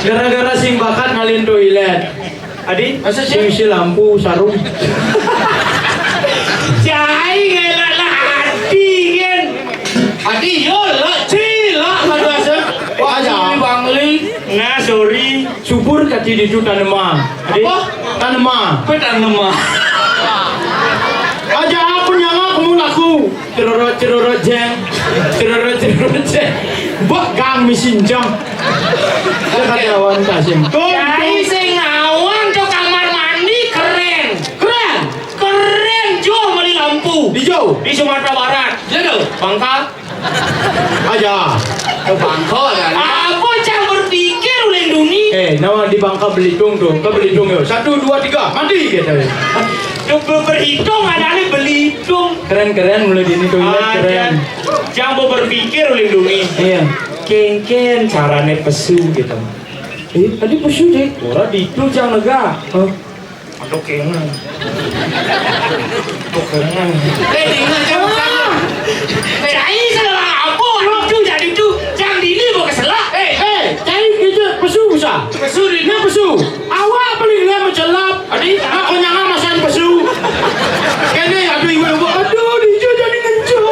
Gara-gara sing bakat ngalih toilet. Adi, masa sih? Sing isi lampu, sarung. Cai ngelak lah Adi kan. Adi, yo lah, cilak madu asa. Wah, aja. Bangli. Nah, sorry. Subur kati ditu tanema. Adi, apa? Tanema. Apa tanema? Aja aku nyangak kamu laku. Cerorot, cerorot, jeng. Cerorot, cerorot, jeng. Bak gang misin jam. Karyawan kasih. Tuh, cai tuh. Sing ngawang to kamar mandi keren. Keren. Keren jo meli lampu. Di jo. Di Sumatera Barat. Iya, tuh. Bangka. Aja. Ke Bangka, kan? Apa cang berpikir uleng duni? Eh, nama di Bangka Belitung tuh? Ke Belitung yo. Satu, dua, tiga, mati kita. Tuh, ber-, berhitung ada nih Belitung. Keren-keren mulai dini tuh, ya, keren. Cang mau berpikir uleng duni. Iya. Kengken carane pesu gitu. Eh, tadi pesu deh. Ora ditu cang lega. Hah? Aduh, kengken. Aduh, kengken. Eh, dingin, cang, sama. Cai salah apa? Aduh, tu jadi tu. Cang dini mau keselak. Eh, eh, cai kerja pesu usah. Pesu di. Ini pesu. Awak beli dia mencelap. Adi? Aku nyangka masan pesu. Kene, aduh, ibu, ibu, aduh, dijo jadi ngenco.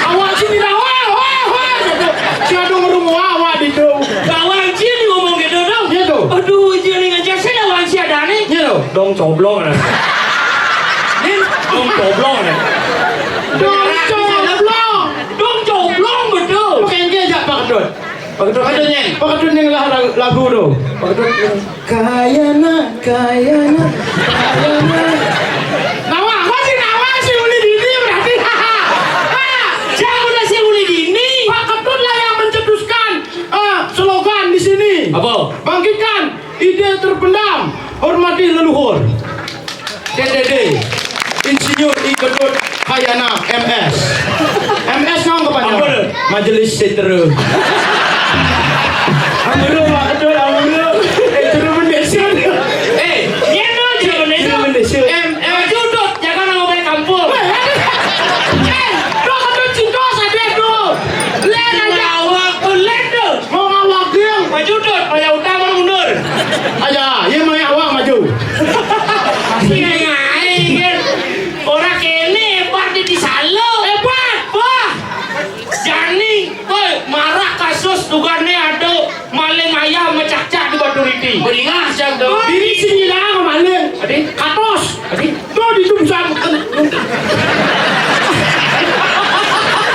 Awak sini dah, wah, wah, wah, gitu. Si aduh ngerung, wah, wah, ditu. Kawan cin ngomong gitu dong. Iya tuh. Aduh, jadi ngejar saya lawan si ada nih. Iya tuh. Dong coblong, nah. Nin, dong coblong, nah. Dong coblong. Dong coblong, betul. Oke, ini aja, Pak Kedut. Pak Kedut, Pak Kedut, Nyeng. Pak Kedut, Nyeng, lah, lagu tuh. Pak Kedut, Nyeng. Kayana, kayana, kayana. Nawa, apa sih nawa sih uli dini berarti? Ah, siapa udah sih uli dini? Pak Ketut lah yang mencetuskan, eh, slogan di sini. Apa? Bangkitkan ide terpendam, hormati leluhur. D T D, Insinyur I Ketut Hayana, M S. M S naon kepanjangan? Ampun. Majelis Setara. Ampun, Pak Ketut, ampun. Eh, juru bendesa. Eh, iya, no, juru bendesa. Juru bendesa. M, eh, Judut, jangan nama baik kampung. Eh, tuh, Ketut cinta, sadar tuh. Len aja. Awak, len tuh. Mau ngawagil. Maju, Dut. Maju utang, mana mundur? Aja, iya, maya awak maju. Ngai, kan. Orang kene hebat di salo. Hebat, wah. Jani, woi, marak kasus dugaan nih ada maling ayam mecacak di Batu Riti. Beringah, siang tuh. Diri sini lah maling. Adi? Katos. Adi? Tuh, di itu bisa.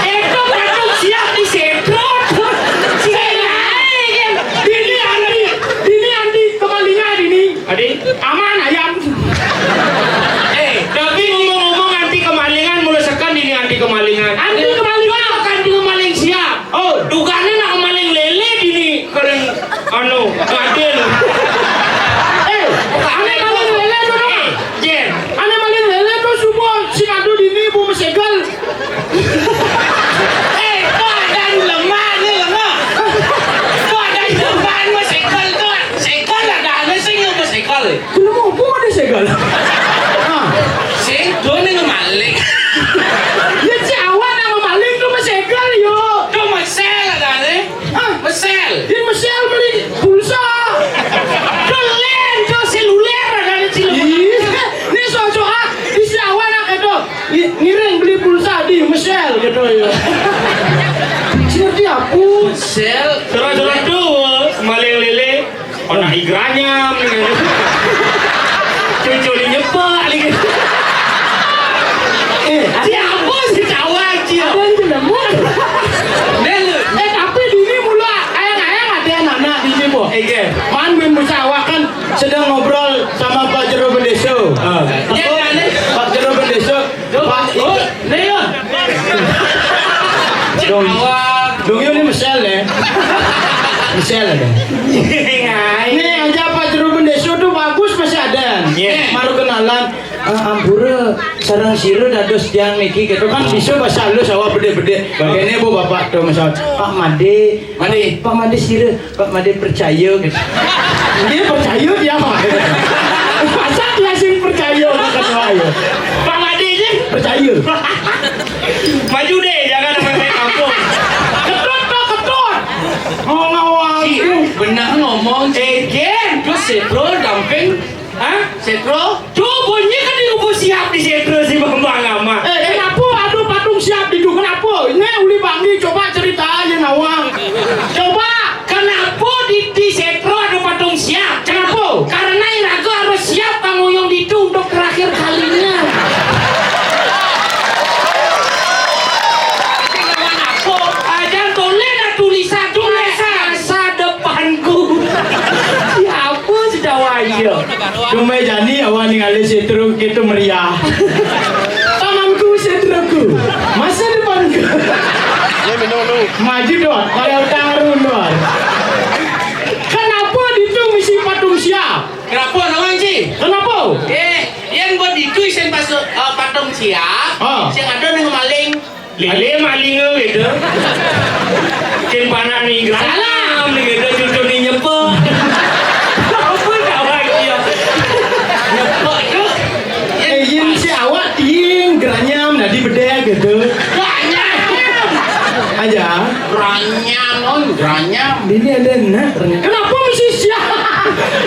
Itu patut siap disedot. Siap. Dini anti, dini anti kemalingan ini. Adi? Aman ayam. Eh, tapi ngomong-ngomong anti kemalingan, mulai sekarang dini anti kemalingan. Anti kemalingan. Anti kemaling siap. Oh, dugaannya nak maling lele dini kering anu, ngadil. Eh, ane maling lele tuh, dong. Eh, Jen. Ane maling lele tuh subuh si ngadu dini bu mesegel. Eh, tuh ada anu lemah, nih lemah. Tuh ada anu lemah, mesegel tuh. Segel ada ane sing mesegel. Kulo mau apa ada segel? Ah. Sing, tuh nih maling. Ya, si awan yang maling tuh mesegel, yo. Tuh mesel ada ane. Ah, mesel. Di mesel beli pulsa. Kelen, tuh seluler ada di seluler. Iya. Ini soal-soal di Siawan nak itu. Ngi-, ngiring beli pulsa di mesel gitu ya. Seperti apa? Mesel. Terus-terus tuh, maling lele. Anak igranya, cucu di nyepak lagi. Eh, siapa si Jawa, Cio? Ada yang jelemu. Dia lu. Eh, tapi dini mula ayang-ayang ada anak-anak dini, Bu. Eh, iya. Man bin Musawa kan sedang ngobrol sama Pak Jero Bendeso. Ah. Apa? Iya, aneh. Pak Jero Bendeso. Pak, oh, nih, ya. Dong. Dong, ini mesel, ya. Mesel, ya. Ini aja Pak Jero Bendeso tuh bagus masih ada. Iya. Baru kenalan. Eh, ampura, sareng sira dados tiang niki, gitu kan, bisa bahasa halus awak bedek-bedek. Baik. Kene, Bu, Bapak, tuh, misal, "Pak Made, Made. Pak Made sira, Pak Made percaya," gitu. Dia percaya dia, Pak. Masa dia sing percaya, Pak Ketua, ya? Pak Made aja. Percaya. Maju deh, jangan sampai kampung. Ketut, Pak, ketut. Mau ngawal. Dumai jani awak ningalih si truk itu meriah. Tanganku si trukku. Masa depanku. Maju dot, kalau utang runor. Kenapa ditu misi patung siap? Kenapa, Nawang Ji? Kenapa? Eh, yang buat ditu isen pas, eh, patung siap, ah, yang ada nang maling. Lele maling gitu. Kin panak ni salah ni gitu, cucu ni nyepa. Apa kawan dia? Nyepa tu. Eh, yin si awak ting geranyam, nadi bedek gitu. Geranyam. Aja. Geranyam, oh, geranyam. Ini ada nak geranyam. Kenapa mesti siap?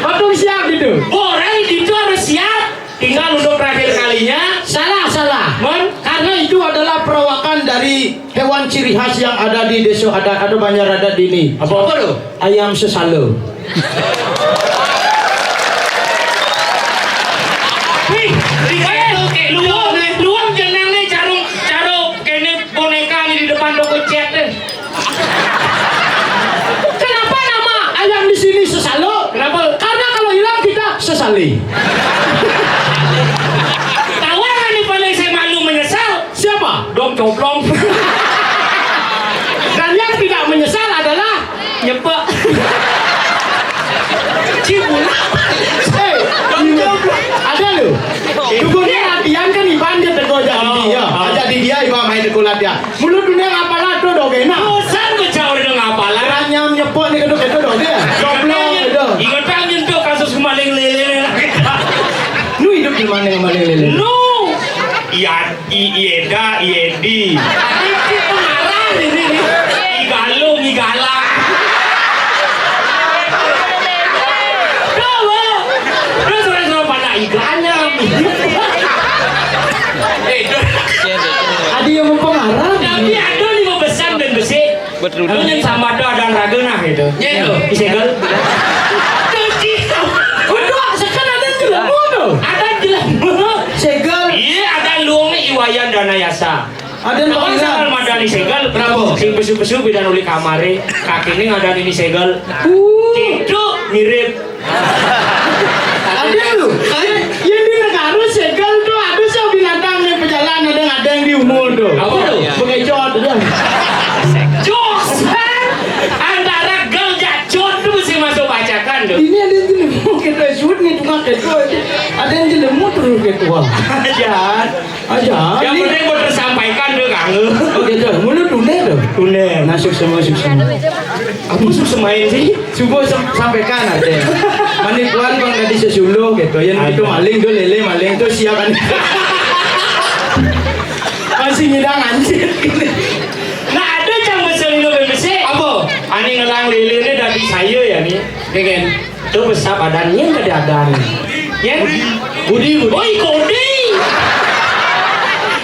Patung siap gitu. Orang itu harus siap. Tinggal untuk terakhir kalinya. Salah, salah. Mon? Karena itu adalah perawakan dari hewan ciri khas yang ada di desa adat atau banjar adat di ini. Apa? Apa tu? Ayam sesala. Wih, di kaya tu, kek luang, luang jenang ni, carung, carung, kene boneka ni di depan toko cat ni. Kenapa nama ayam di sini sesala? Kenapa? Karena kalau hilang kita sesali. Tahu kan ni paling saya malu menyesal. Siapa? Dom coblong. Dan yang tidak menyesal adalah nyepak. Cibula. Eh, ada lu. Tunggu ni latihan kan Iban dia tegur jadi dia. Jadi dia Iban main sekolah dia. Mulut dunia ngapalah tu dok enak. Bosan ku caur dong ngapalah. Ranyam nyepok ni kedok kedok dok dia. Jomblo kedok. Ingat kan nyentuh kasus kemaling lele ni. Nu hidup di mana kemaling lele? Nu. Iya, i, ieda, iedi. Ini pengarang ini ni. Igalung, igalak. Tahu? Terus orang suruh pada igalnya. Eh, ada yang mempengarang. Tapi ada ni bebesan dan besik. Betul. Lu nyén sambat tu ada raga nah gitu. Nyén tu. Segel. Udah, sekarang ada jelema tu. Ada jelema. Segel. Iya, ada luang ni Iwayan Danayasa. Ada luang sama madani segel. Berapa? Sing pesu-pesu bidan uli kamare. Kaki ni ada ini segel. Uh. Itu mirip. Ada lu. Yang di negara segel tu ada sih binatang ni pejalan ada ada yang di umur tu. Apa tu? Bengecot tu. Jos. Antara gel jacot tu mesti masuk bacakan tu. Ini ada yang jelemu kita shoot ni tukang ketua. Ada yang jelemu terus ketua. Jangan. Aja. Yang penting buat tersampaikan deh kang. Oh gitu. Mulu tunder tuh. Tunder. Nah, suksema, suksema. Aku suksemain sih. Subuh sem- sampaikan aja. Mani tuan bang tadi sesuluh gitu. Yang itu maling tuh lele maling tuh siap kan. Masih ngidang anjir. Nah, ada cang besar itu bebesi. Apa? Ani ngelang lele ini dari saya ya nih. Dengan. Tu besar badan nyén kada ada ni. Nyén? Budi, Budi. Oh, i Kodi.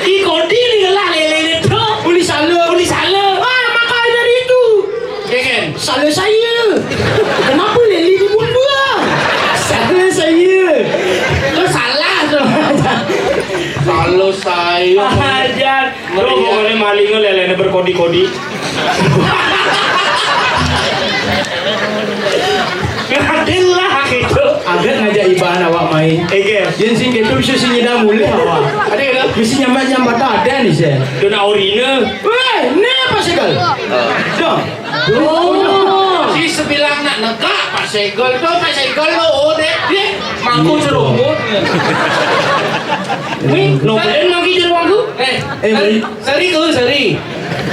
I Kodi ni lah lele ni tu. Uli sala. Uli sala. Ah, maka dari itu. Jangan. Salah saya. Kenapa lele di bumbu ah? Salah saya. Tu salah tu. Kalau saya. Ajar. Tuh, pokoknya maling lele ni berkodi-kodi. Ngadil lah gitu. Agak ngajak iban awak main. Ege. Yang sing gitu bisa sing nyidam mulih awak. Ada gitu. Bisa nyambat nyambat ada nih saya. Dona orina. Weh, ni apa segel? Dong. Oh. Si sebilang nak negak Pak Segel tu, Pak Segel tu, oh deh, dia mangku cerunggut. Wih, no, kalian mangki jeruk aku? Eh, eh, sari, sari ke, sari.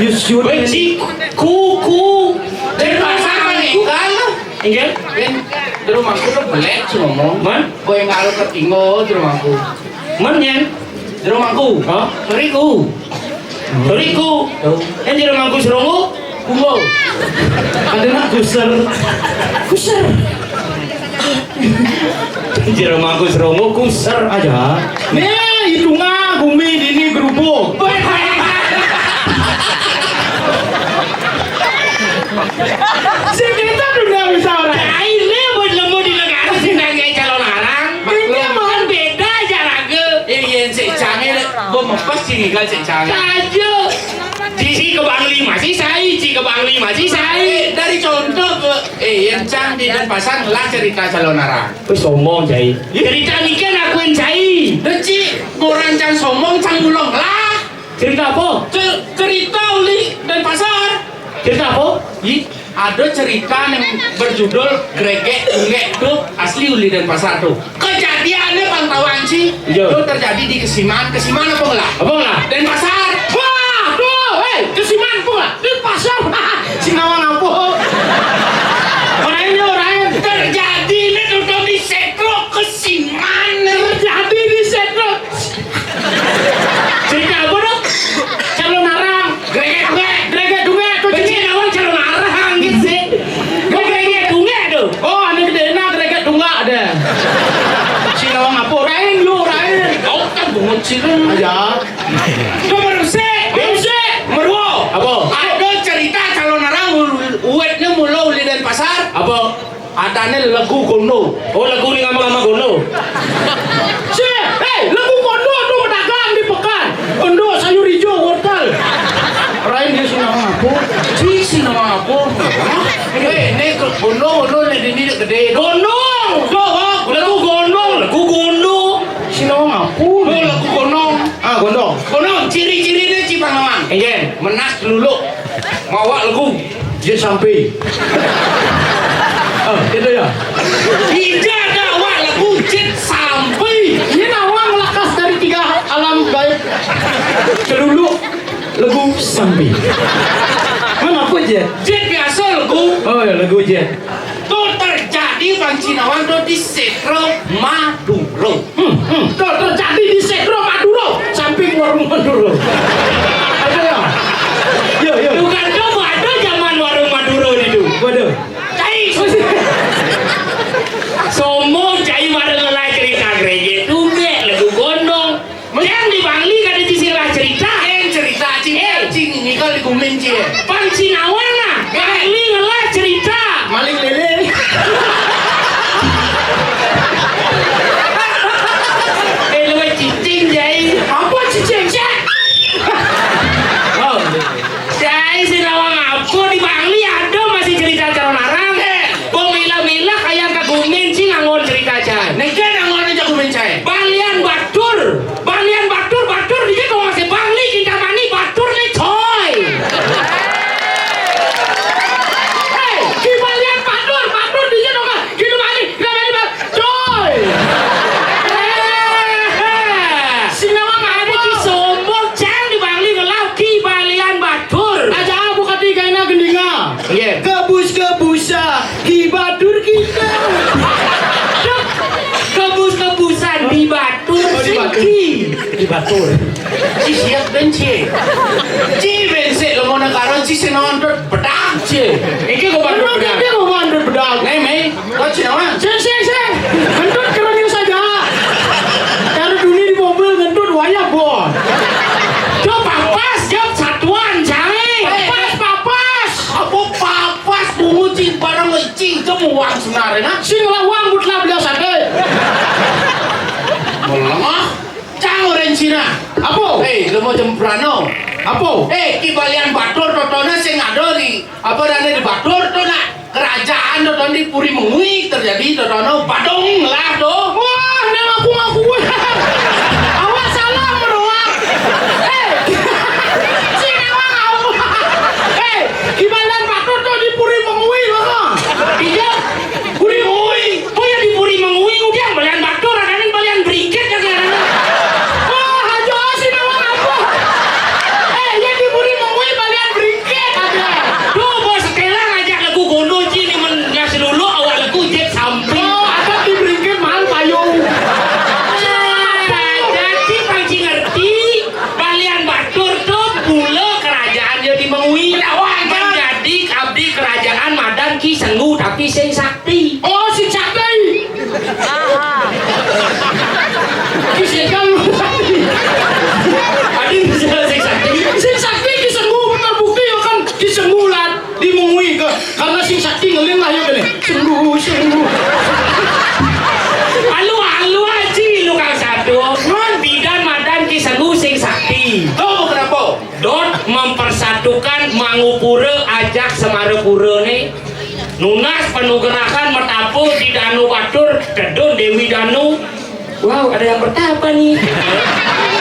You shoot. Weh, si ku, ku. Dari pasar kan ikan lah. Inggih. Kan, di rumahku tu belek si ngomong. Man? Kau yang ngarep ke tinggal di rumahku. Man, Nyen? Di rumahku. Hah? Teriku. Teriku. Tuh. Yang di rumahku serungu. Kumbul. Ada nak kuser. Kuser. Jero mangku serongo kuser aja. Nih, hitungan bumi dini gerubuk. Sing kita dunia bisa orang. Akhirnya buat nemu di negara sing nanya calon arang. Ini mah beda aja raga. Eh, iya, si Cange, gue mepes sih ngigal si Cange. Saja. Cici ke Bangli masih sai, Cici ke Bangli masih sai. Dari contoh ke Yén cang di Denpasar ngelah cerita calonarang. Wis sombong, Cai. Cerita niki akuin, Cai. Deci, orang cang sombong, cang mulong lah. Cerita apa? Ce-, cerita uli Denpasar. Cerita apa? Ih, ada cerita yang berjudul Gregek Tunggek tuh asli uli Denpasar tuh. Kejadiannya Bang Tawan sih, iya, itu terjadi di Kesiman. Kesiman apa ngelah? Apa ngelah? Denpasar. Wah, tuh, hei, Kesiman apa ngelah? Denpasar. Si nawang apa? Orang ini orang terjadi ini tuh di Setro Kesiman. Terjadi di Setro. Cerita apa dong? Calonarang. Greget, greget, greget, greget. Kok cina awang calonarang gitu sih? Kok greget tunggek tuh? Oh, anu gedéna greget tunggak deh. Si nawang apa? Rain lu, rain. Kau kan bungut sih lu. Aja. Nomor C. Nomor C. Meruo. Apa? Ada cerita calonarang ul-, uwetnya mula uli Denpasar. Apa? Adané legu gondo. Oh, legu ning ama-ama gondo. Cih, hei, legu gondo tuh pedagang di pekan. Gondo sayur hijau, wortel. Rain dia si nawang apa? Cih, si nawang apa? Hah? Eh, ini ke gondo, gondo, ini, ini gedé. Gondong. Tuh, oh, legu gondong, legu gondo. Si nawang apa? Oh, legu gondong. Ah, gondong. Gondong, ciri-ciriné cipang nawang. Enggak. Menak luluk. Mawa legu. Jit sampi. Oh, gitu ya. Tidak ada awak lagu jit sampi. Ini nawang lekas dari tiga alam gaib. Celuluk lagu sampi. Mana aku jit? Jit biasa lagu. Oh ya, lagu jit. Tuh terjadi Bang Cinawang tuh di Setro Maduro. Hmm, hmm. Tuh terjadi di Sekro Maduro, samping warung Maduro. Ada ya? Ya, ya. Bukan tuh ada zaman warung Maduro itu. Waduh. Cai. Somo cai warung ngelah cerita greget tunggek legu gondong. Yang di Bangli kada di sila cerita. Yang cerita cing, eh, cing ini kali gumin cing. Pang Cinawang nah. Bangli ngelah cerita. Maling lele. Eh, lu cicing, Jai. Apa cicing, Cak? Oh. Cai si nawang apa di Bangli ada masih cerita calonarang. Eh. Kok milah-milah kayak kagumin si ngangon cerita cai. Nengke ngangon aja gumin cai. Balian batur, balian batur, batur dia kok masih Bangli Kintamani batur nih coy. Hei, di balian batur, batur dia dong. Kintamani, Kintamani batur. Coy. Eh, eh. Si nawang apa? Ada di Sombong, cang di Bangli ngelah di balian batur. Aja aku ketiga ini gendinga. Nggih. Kebus-kebusa, ki batur kita. Kebus-kebusan di batur. Oh, di batur. Singki. Di batur. Ci siap ben ci. Ci ben sik lo mau nang karon ci sing nonton bedak ci. Iki kok batur bedak. Iki kok batur bedak. Nih, Mei. Kok ci nawa? Sing, sing, sing. Kentut kerengnya saja. Karo duni di mobil kentut wayah, Bon. Jawab papas, jawab satuan, cai. Papas, papas. Apa papas bungu cing barang cing cemu wang sebenarnya. Sing lawang butlah belas sate. Melemah. Cang orang Cina. Apa? Hei, lo mau jemprano. Apa? Hei, ki balian batur totona sing ada di apa dana di batur to nak kerajaan to di Puri Mengui terjadi to no badong lah to. Wah, nang aku ngaku. Awak salah meruak. Eh, si nawang awak. Eh, ibalan patut to di Puri Mengui lo. Iya, Puri Mengui. Oh ya di Puri Mengui udah balian batur, ada balian beriket kan. Wah, aja si nawang apa? Eh, ya di Puri Mengui balian beriket. Tuh, bos, setelah ngajak lagu gondo, Ci, ini men-, nasi dulu, awak lagu jep samping. Oh, ada di beringkit mahal payung. Nah, jadi panci ngerti, balian batur tuh, mula kerajaan dia di Mengui. Menjadi abdi kerajaan madan Ki Senggu, tapi sing sakti. Oh, sing sakti. Ki sing kan. Adi bisa sing sakti. Sing sakti Ki Senggu, benar bukti ya kan Ki Senggu lah di Mengui ke. Karena sing sakti ngelin lah ya kene. Senggu, Senggu. Alu, alu aji lu kang satu. Bidan madan Ki Senggu sing sakti. Tuh kenapa? Dot mempersatukan Mangupura ajak Semarapura nih. Nunas panugrahan matapa di Danu Batur, tedun Dewi Danu. Wow, ada yang bertapa nih.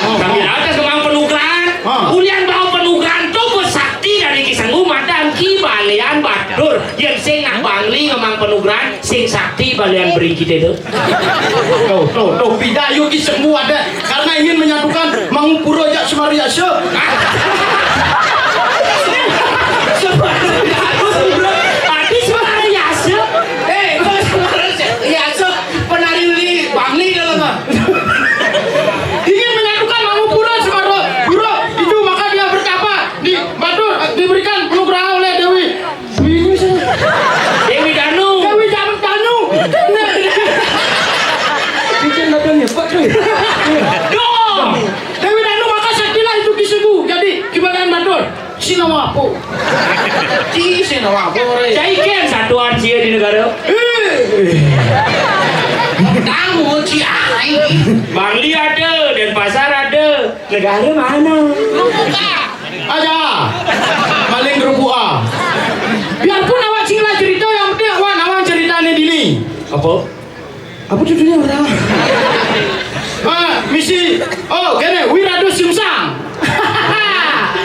Kami atas kemang panugrahan. Ulian bau panugrahan tu sakti dari kisenggu madan Ki Balian Batur. Yang sing nak bangli ngemang panugrahan, sing sakti balian beri kita tu. Tuh, tuh, tuh, pidayu kisenggu ada karena ingin menyatukan Mangupura jak Semariasa. Semariasa. Adi Semariasa. Eh, kok Semariasa? Penari uli Bangli dalam mah. Ingin menyatukan Mangupura Semara. Guru, itu maka dia bertapa di Batur, diberikan penugrahan oleh Dewi. Ini sih. Dewi Danu. Dewi Danu. Bikin datangnya, Pak. Dong. Dewi Danu maka saktilah itu kisenggu. Jadi, gimana Batur? Sinawapo. Ci sinawapo, re. Cai ken satuan sia di negara. Tamu ci ai. Bangli ada, Denpasar ada. Negara mana? Lu buka. Aja. Maling kerupuk ah. Biarpun awak sing lah cerita, yang penting awak nawang ceritane dini. Apa? Apa judulnya orang? Ah, misi. Oh, kene Wirado Sungsang.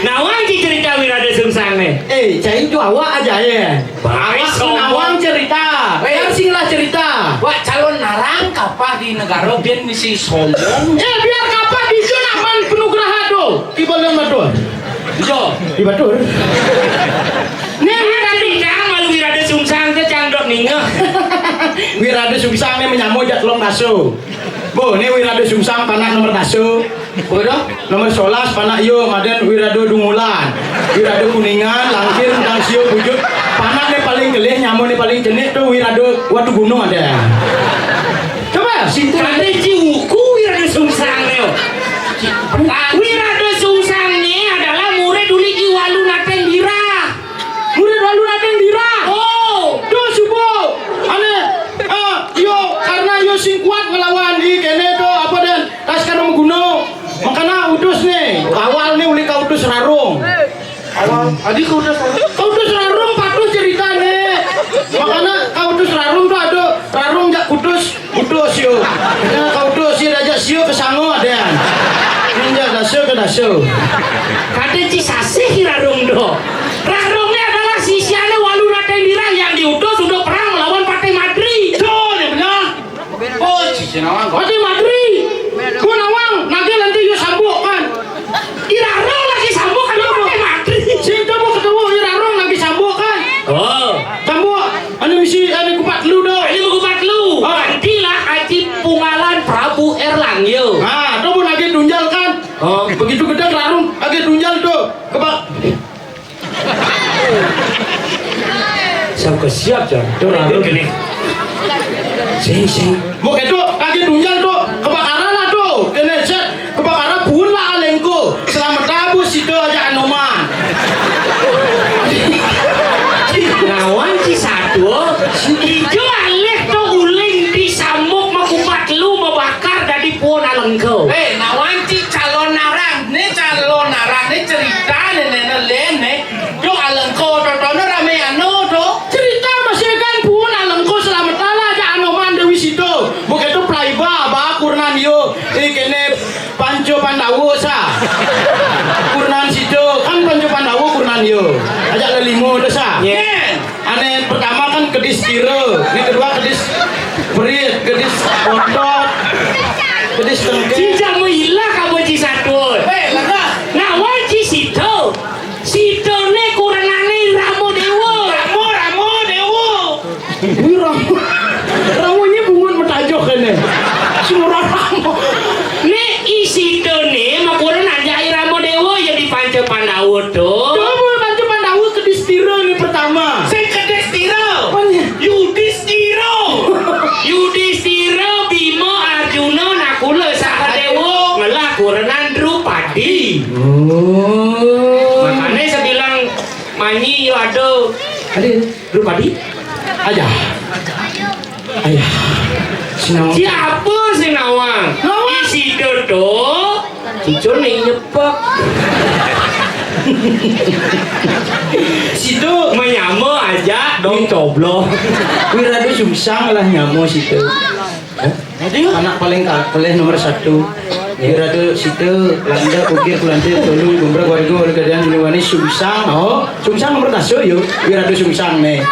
Nawang ci cerita Wirado Sungsang nih. Eh, cai itu awak aja ya. Awak nawang cerita. Biar sing lah cerita. Wak calon narang kapah di negara biar misi sombong. Eh, biar kapah di sana pan penugraha do. Ibadah madon. Yo, di Batur. Nih, Wirado Sungsang malu Wirado Sungsang ke cang dok ninga. Wirado Sungsang nih menyamo jak telung daso. Bo, nih Wirado Sungsang panak nomor daso. Bo, dah? Nomor solas panak yo madan Wirado Dungulan. Wirado Kuningan, Langkir, Tang Sio, Bujut. Panak nih paling kelih, nyamo nih paling cenik tuh Wirado Watu Gunung ada. Coba, situ. Ada ci uku Wirado Sungsang nih. Wirado Sungsang ni adalah murid uli Ki Walu Nateng Dira. Murid Walu Nateng Dira. Oh, do subo. Ane, eh, yo karena yo sing kuat ngelawan i kene do apa dan Laskar Mengguno. Makana utus ni, awal ni uli ka utus Rarung. Awal, adi ka utus Rarung. Ka utus Rarung patuh cerita ni. Makana ka utus Rarung tu ada Rarung jak kutus Utus yo. Nah, kau utus yo dajak sio ke sango ada. Ninja daso ke daso. Kata ci sasih Rarung do. Rarung ni adalah sisiane Walu Nateng Dira yang diutus untuk perang melawan Patih Madri. Tuh, ni benar. Oh, sisi nawang kau. Patih Madri. Ku nawang, nanti nanti yo sambuk kan. Irarong lagi sambuk kan Patih Madri. Cinta mau ketemu Irarong lagi sambuk kan. Oh. Sambuk. Anu misi, anu kupat lu do. Ini kupat lu. Ah. Gantilah aji pungalan Prabu Erlangga. Ah, tu pun agi tunjal kan. Oh. Begitu gedang larung, agi tunjal tu. Kebak. Siap ke siap je. Tu larung. Gini. Sing, sing. Mau ketu, agi tunjal tu. Kebakaran lah tu. Kena set. Kebakaran pun lah alengko. Selamat tabus itu aja Anoman. Lawan ci satu, ijo alih to uling di samuk makupat lu mabakar dadi puun alengko. Eh, nawan ci calon narang. Ni calon narang ni cerita ni ni ni len ni. Yo alengko to to ni rame anu to. Cerita masih kan puun alengko selamat lala aja Anoman Dewi Sito. Bukan tu plaiba ba kurnan yo. Ikene Panca Pandawa sa. Kurnan sida kan Panca Pandawa kurnan ya. Ajak lelima tu sa. Ane pertama kan kedis kira, ni kedua kedis perit, kedis otot, kedis tengkek. Cinca mailah kamu ci satu. Nah, wajib sida. Sida ne kurenane Rama Dewa. Rama, Rama Dewa. Wih, Rama. Ramanya bungun metajoh kene. Semua Rama. Nek isitone makurenan jai Rama Dewa ya di Panca Pandawa to. Coba Panca Pandawa kedis pira ni pertama? Sing kedis pira? Apanya? Yudistira. Yudistira, Bima, Arjuna, Nakula, Sahadewa, ngelah kurenan Drupadi. Oh. Makane sebilang manyi yo ada. Ada. Drupadi? Ayah. Ayah. Sinawang. Siapa Sinawang? Nawang. Isida to. Cucur ni nyepek. Situ menyama aja Dong coblong. Wiradu Sungsang lah nyamo situ. Aduh. Anak paling ka-, paling nomor satu. Wiradu situ, landa, ukir, kulante, tolu, gumbrek, warigo, walu, gadian, juluwani, Sungsang. Oh, Sungsang nomor taso yo. Wiradu Sungsang nih.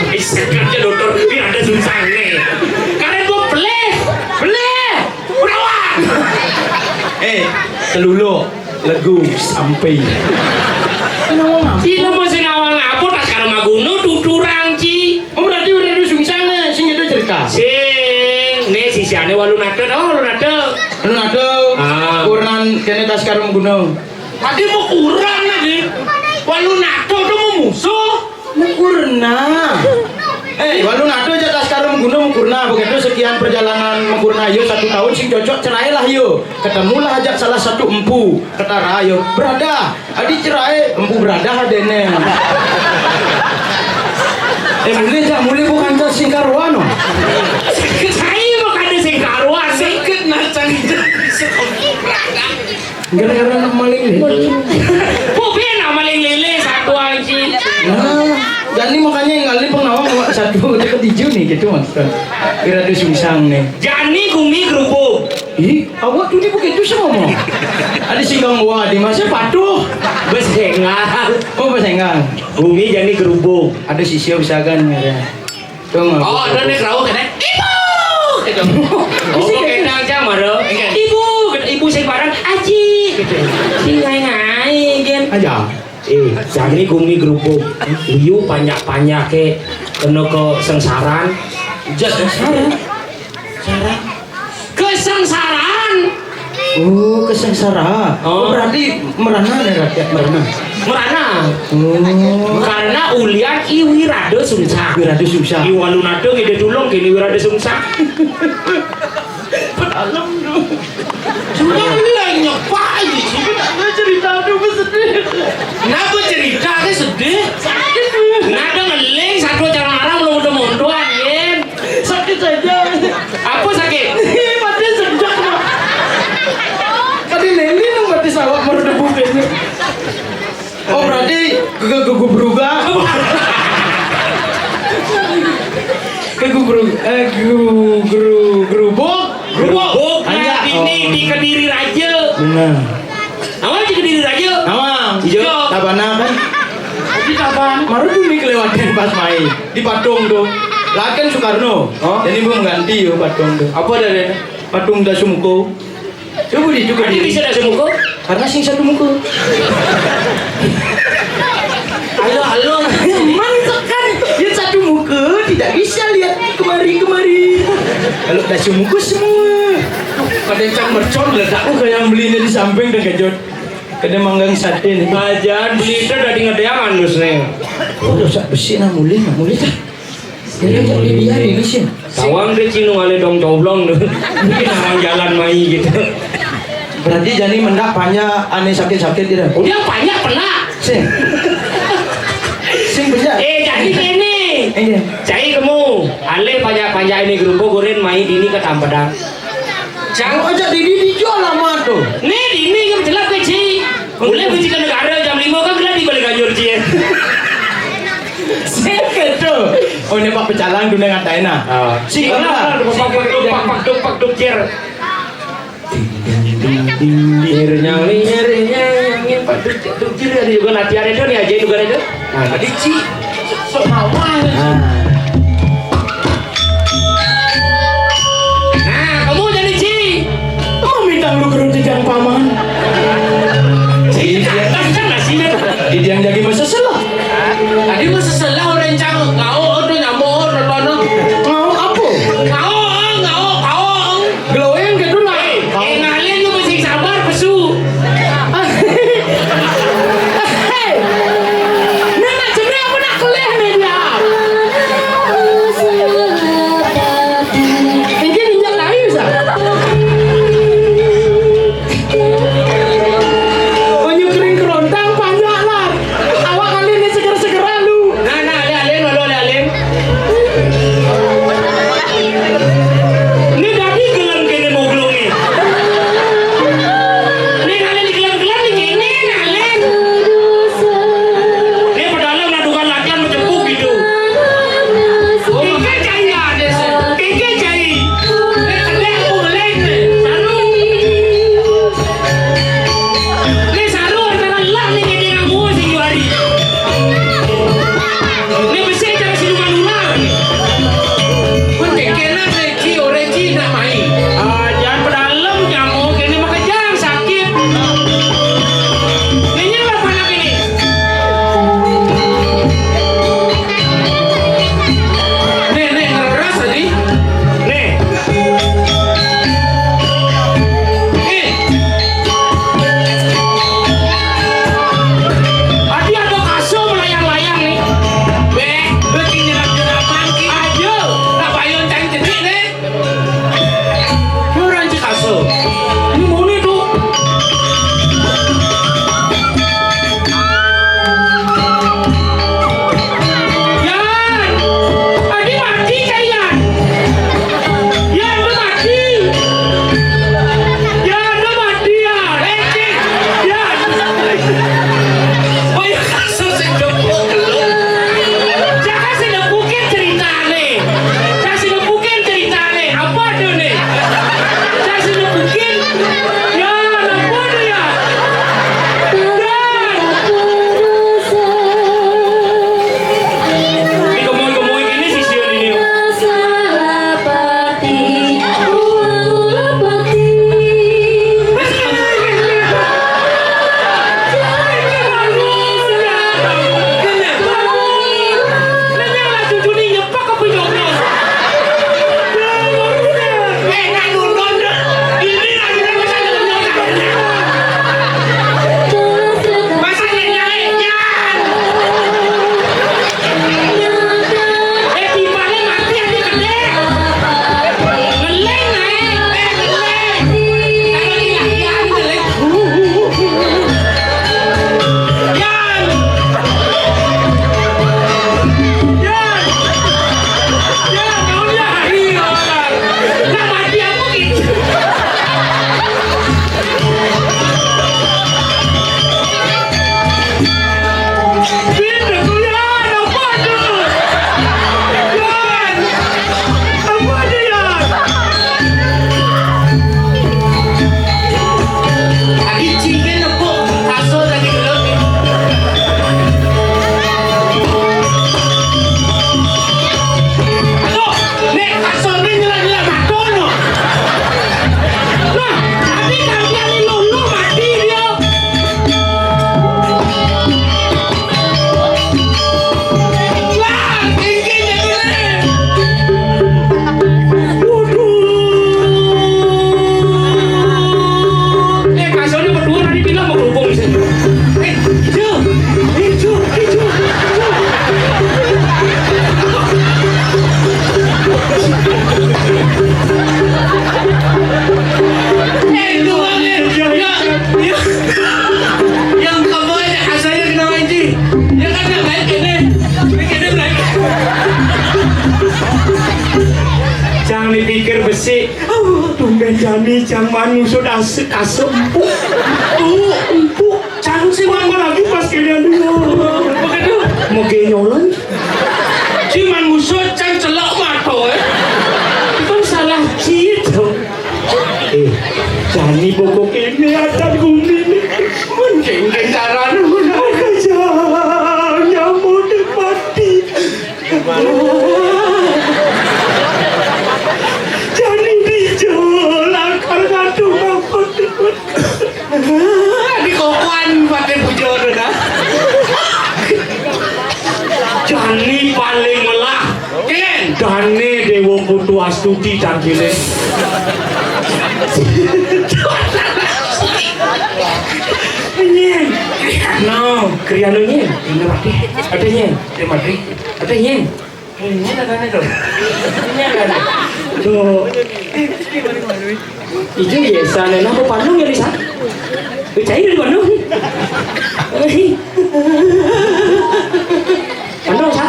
Istiqamnya dokter, wiradu Sungsang nih. Karen gua pelih, pelih, berawak. Eh, telulo, legu, sampai. Sila masih ngawang apa, tas karo maguno tuturang, Ci. Oh, berarti wiradu Sungsang nih, sing itu cerita. Sing, nih sisiane walu nada, oh, walu nada. Walu nada. Ah. Kurenan kene tas karo maguno. Tadi mau kurang lagi. Walu nada tuh mau musuh. Mukurna. Eh, walu nada aja tas karo maguno Mukurna. Begitu sekian perjalanan Mukurna, yo satu tahun sing cocok cerai lah yo. Ketemulah aja salah satu empu. Ketara yo, berada. Adi cerai, empu berada adene. Eh, mulai aja, mulai bukan tas sing karuan, oh. Saya mau kada sing karuan, seket nacang itu. Gara-gara anak maling lele. Kok ben anak maling lele satu aja. Nah, jadi makanya yang kali pengawa satu itu ketiga nih gitu maksudnya. Kira ada Sungsang nih. Jani gumi gerubuk. Ih, awak tuh ini begitu sih ngomong. Ada singgang gua di masa patuh. Besengal. Oh, besengal. Gumi jani gerubuk. Ada sisia usahakan ya. Tuh, nggak Oh, apa-apa. Ada nih kerau kena. Ibu. Gitu. Oh, kok kena aja maro. Ibu, gitu. Ibu sing parang aji gitu. Sing ngai-ngai gen. Aja. Eh, jani gumi gerubuk. Liu panjak-panjak ke kena ke sengsaran. Jas sengsaran. Sengsaran. Kesengsaraan. Oh, kesengsaraan. Oh. Oh, berarti merana nih rakyat merana. Merana. Oh. Karena ulian iwi rada sungsang. Wiradu susah. Iwalu nada ngide tulung kini wirada sungsang. Pedalem dong. Sudah ulian nyepak aja sih. Ada cerita dulu sedih. Kenapa cerita ke sedih? Nada ngeling satu cara arang lo udah mondoan, Yen. Sakit saja. Apa sakit? Mati sejak, Mak. Tadi Nelly nang mati sawak baru debu kayaknya. Oh, berarti ke, ke, ke berubah. Ke gubru-, eh, gru-, gru-, gerubuk. Gerubuk. Hanya, nah, ini oh. Di Kediri Raja. Benar. Awal di Kediri Raja. Nawang. Iya. Tabana kan? Di Taban. Baru tuh nih kelewatan pas main. Di patung tuh. Lah kan Soekarno. Oh. Jadi gue mengganti yo patung tuh. Apa ada deh? Patung Dasumuko. Coba di juga Tadi di. Bisa Dasumuko? Karena sing satu muka. Halo, halo. Cuman tekan dia satu muka tidak bisa lihat kemari-kemari. Kalau Dasumuko semua. Pada cang mercon ledak. Oh, kayak belinya di samping dan kejut. Kada manggang sate nih. Ajan beli itu dari ngedeang anus nih. Oh, dosa besi nah mulih, nah mulih tah. Jadi jadi dia ini sih. Tawang deh cinu ale dong coblong tuh. Mungkin orang jalan mai gitu. Berarti jani mendak panya ane sakit-sakit tidak? Udah banyak pernah. Sing. Sing bener. Eh, jadi ini. Iya. Cai kamu, ale banyak-banyak ini gerumbu gurin mai dini ke Tampedang. Jangan aja dini dijual lama tuh. Nih, dini yang jelas ke Ci. Mulai biji ke negara jam lima kan gelap di balik ganjur Ci. Sing gitu. Oh, ini Pak Pecalang dunia ngatain nah. Ah. Sing Iya, apa? Pak, Pak, Pak, Pak, Pak, Pak, Pak, Jer. Ding, ding, ding, ding, ding. Nyeri, nyeri, nyeri, nyeri, Pak, Pak, Pak, Pak, Jer. Ada juga nanti ada itu nih, aja juga ada itu. Nah, tadi Ci. Sok mawar. Nah. Nah, kamu jadi Ci. Oh, minta lu kerja jang paman. Ci, datang kan nasinya. Di tiang jadi masa salah. Tadi masa salah orang cang ngau, aduh nyamuk, aduh, aduh. Ngau apa? Ngau, ngau, ngau. Glowing gitu lah. Eh, eh, ngalian lu mesti sabar, pesu. Hei, nang nak jenis apa nak kelih nih dia? Ini minyak kayu, sah. Banyu kering kerontang panjak lah. Awak kali ini seger-segeran lu. Nah, nah, Pindah tuh, Yan, apa tuh? Yan, apa tuh, Yan? Tadi cikin nepuk kasur tadi belum nih. Aduh, nek kasurnya nyela-nyela mata no. Nah, tadi kalian ini lulu mati dia. Lah, tinggi jatuhnya. Waduh. Eh, kasurnya berdua tadi bilang mau berhubung sih. Eh, hijau, hijau, hijau. Eh, itu, Bang, eh. Ya, ya. Yang kamu aja asalnya kenapa, Ji? Ya kan, yang baik ini. Baik ini, baik. Cang dipikir besi. Tumben jani cang man ngusut asik asem empuk. Empuk, empuk. Cang sih man lagi pas kene dia. Begitu. Mege nyolong. Cing man ngusut cang celok mato, eh. Itu salah cit. Eh, jani bokok ini ada gumi nih. Mending kendaraan. Maka jang nyamuk mati. Jani dijolak, aduh, ampun. Di kokoan pakai bujur dah. Jani paling melah. Ken. Dane Dewa Putu Astuti cangkile. Nyen. No, kriya no nyen. Ini mati. Ada nyen. Ini mati. Ada nyen. Nyen ada nih tuh. Nyen ada. Tuh. Ijo ya sana napa Bandung ya, Lisa? Percaya di Bandung. Bandung, Sa?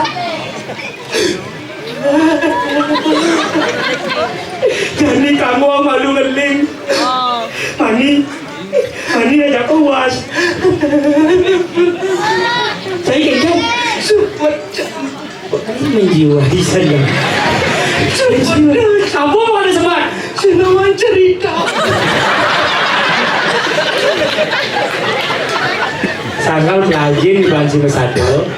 Jani kamu malu ngeling. Mani, mani aja kuas. Saya kengken. Support. Ini menjiwai saya. Support. Kamu mau ada sebat? Senuan cerita. Sangkal pelajin di banci mesado.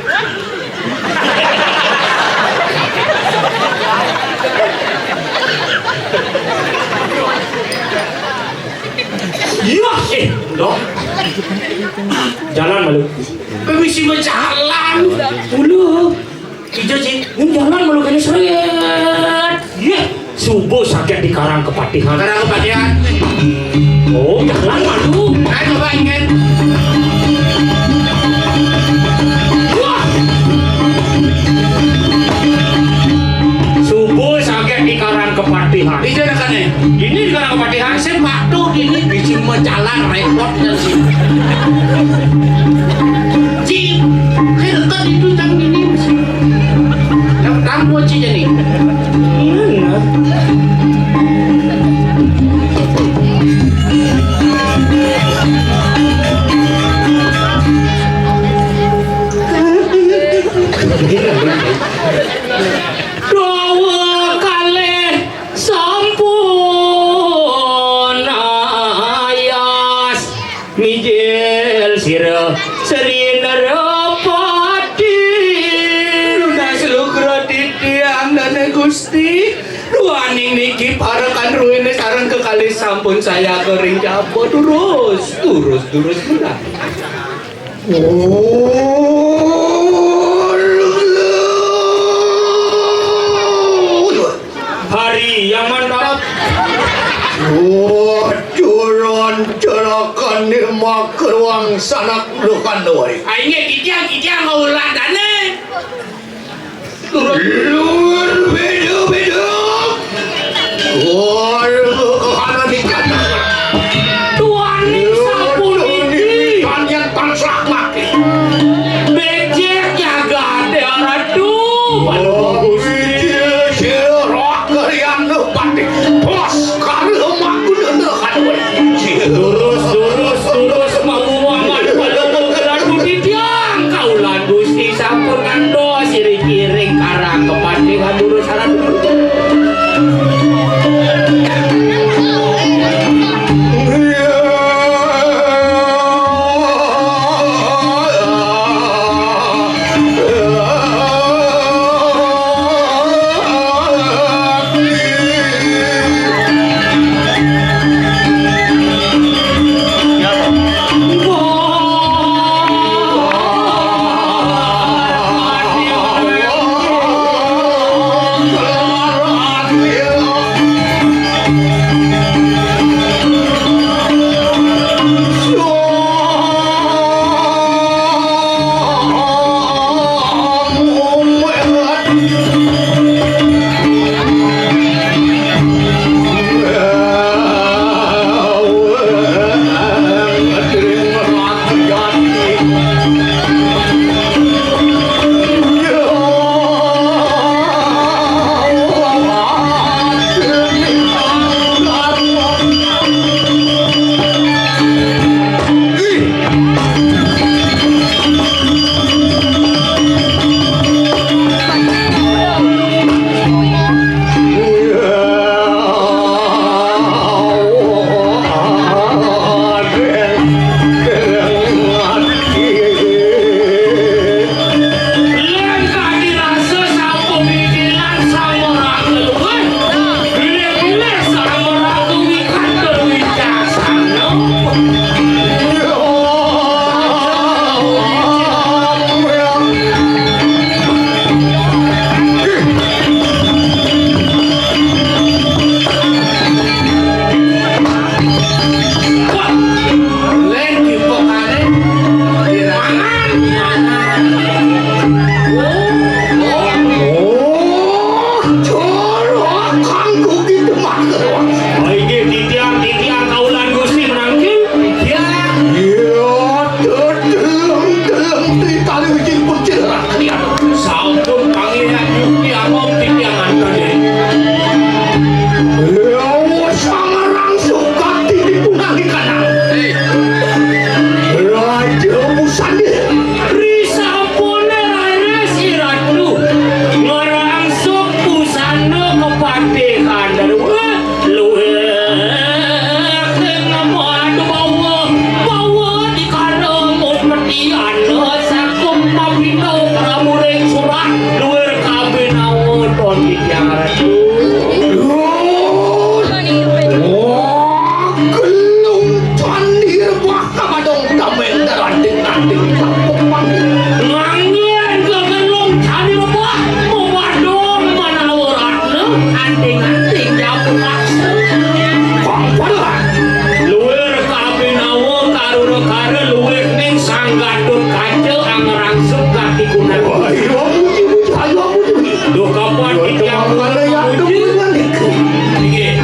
Iya, eh, dong. Jalan malu. Permisi berjalan. Dulu. Ijo, Ci. Ini jalan malu kene seret. Iya. Subuh sakit di Karang Kepatihan. Karang Kepatihan. Oh, jalan malu. Ayo, coba ingat. Wah. Subuh sakit di Karang Kepatihan. Ijo, nakane. Ini di Karang Kepatihan. Saya patuh ini bisi majalan repot ya sih. Ci, saya dekat itu jam ini. Yang tamu Ci jadi. Iya. Dawa kalih sampun ayas, mijil sira Sri Narapati. Lunas lugra titiang dane Gusti. Duaning niki parekan ruwene sareng kekalih sampun saya kering jaba durus, durus, durus menawi. Oh, hari yang mantap. Oh, turun cerakan di makruang sanak lukan doi. Ayo, titiang, titiang, kau ulandane. Luar beda-beda. Wah, lu ke kanan ikan. Tuan ning sampun iki. Tanian tansah mati. Becik jagat ya ratu. Wah, becik, sirah kalian lu pati. Bos, kali lu maku dulu kan. Lurus, lurus, lurus, mau aman pada ratu titiang. Kaulan Gusti. Sampun ngantos iring-iring karang kepati Madura sareng. Inggih, titiang, titiang kaulan Gusti menangkin. Titiang. Iya, dedeleng-deleng Tri Kali Wijil pun cilera kalian. Sampun panglihan yukti anom titiang anten. Ya wis, pangarang suka titipunang ikanang. Raja Busandi. Risampune raris iratu ngrangsuk busana kepatihan. Wah, luwih sing ngemadu bawa, bawa dikara mun meti ana sakum mabina pramuring surat luwir kabinawa ton titiang ratu. Wah, gelung candi rebah Kamadong tameng daranding-anding sampun panggih. Nganggen gegelung candi rebah, memadong manawa ratna, anding-anding jamu paksa. Kong pada. Luwir kabinawa karura kara luwih ning Sang Gatut Kaca angrangsuk katikunan. Wah, iya, muji-muji, ayo, muji. Duh, kapan titiang puji. Inggih.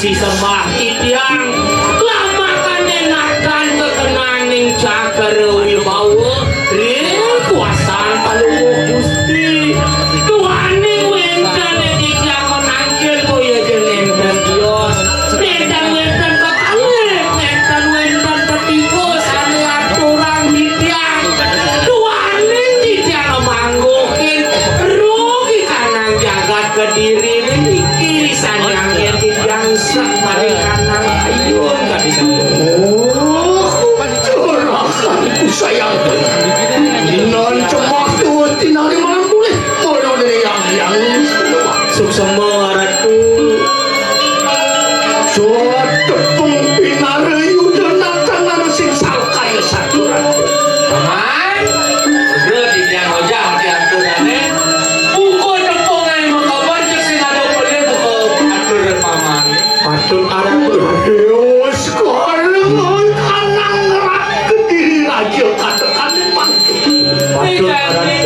Sisembah titiang, lamakané natan kekenaning cakrawibawa, ring kuasan Palungguh Gusti. Duaning wénten titiang manangkil boya ja nénten tios, nénten wénten kekalih, nénten wénten tetiga sané aturang titiang. Duaning titiang mangguhin rugi kanang jagat Kediri niki sané anggen titiang sak paring kanang ayun kadi sampun. Oh, juragan kusayang. Nan cemah tuwuh tinali malam tulih. Mono dene yang yang. Suksema Ratu. Suwat tepung pinara yuda natan sing salkaya saturan. Paman, udah di tiang ojah di aturane. Buka tepung ae makabar cek sing ada pelih buka atur paman. Patut arep. Yo, sekarang anang ngerak Kediri Raja katekane mangke. Patut arep.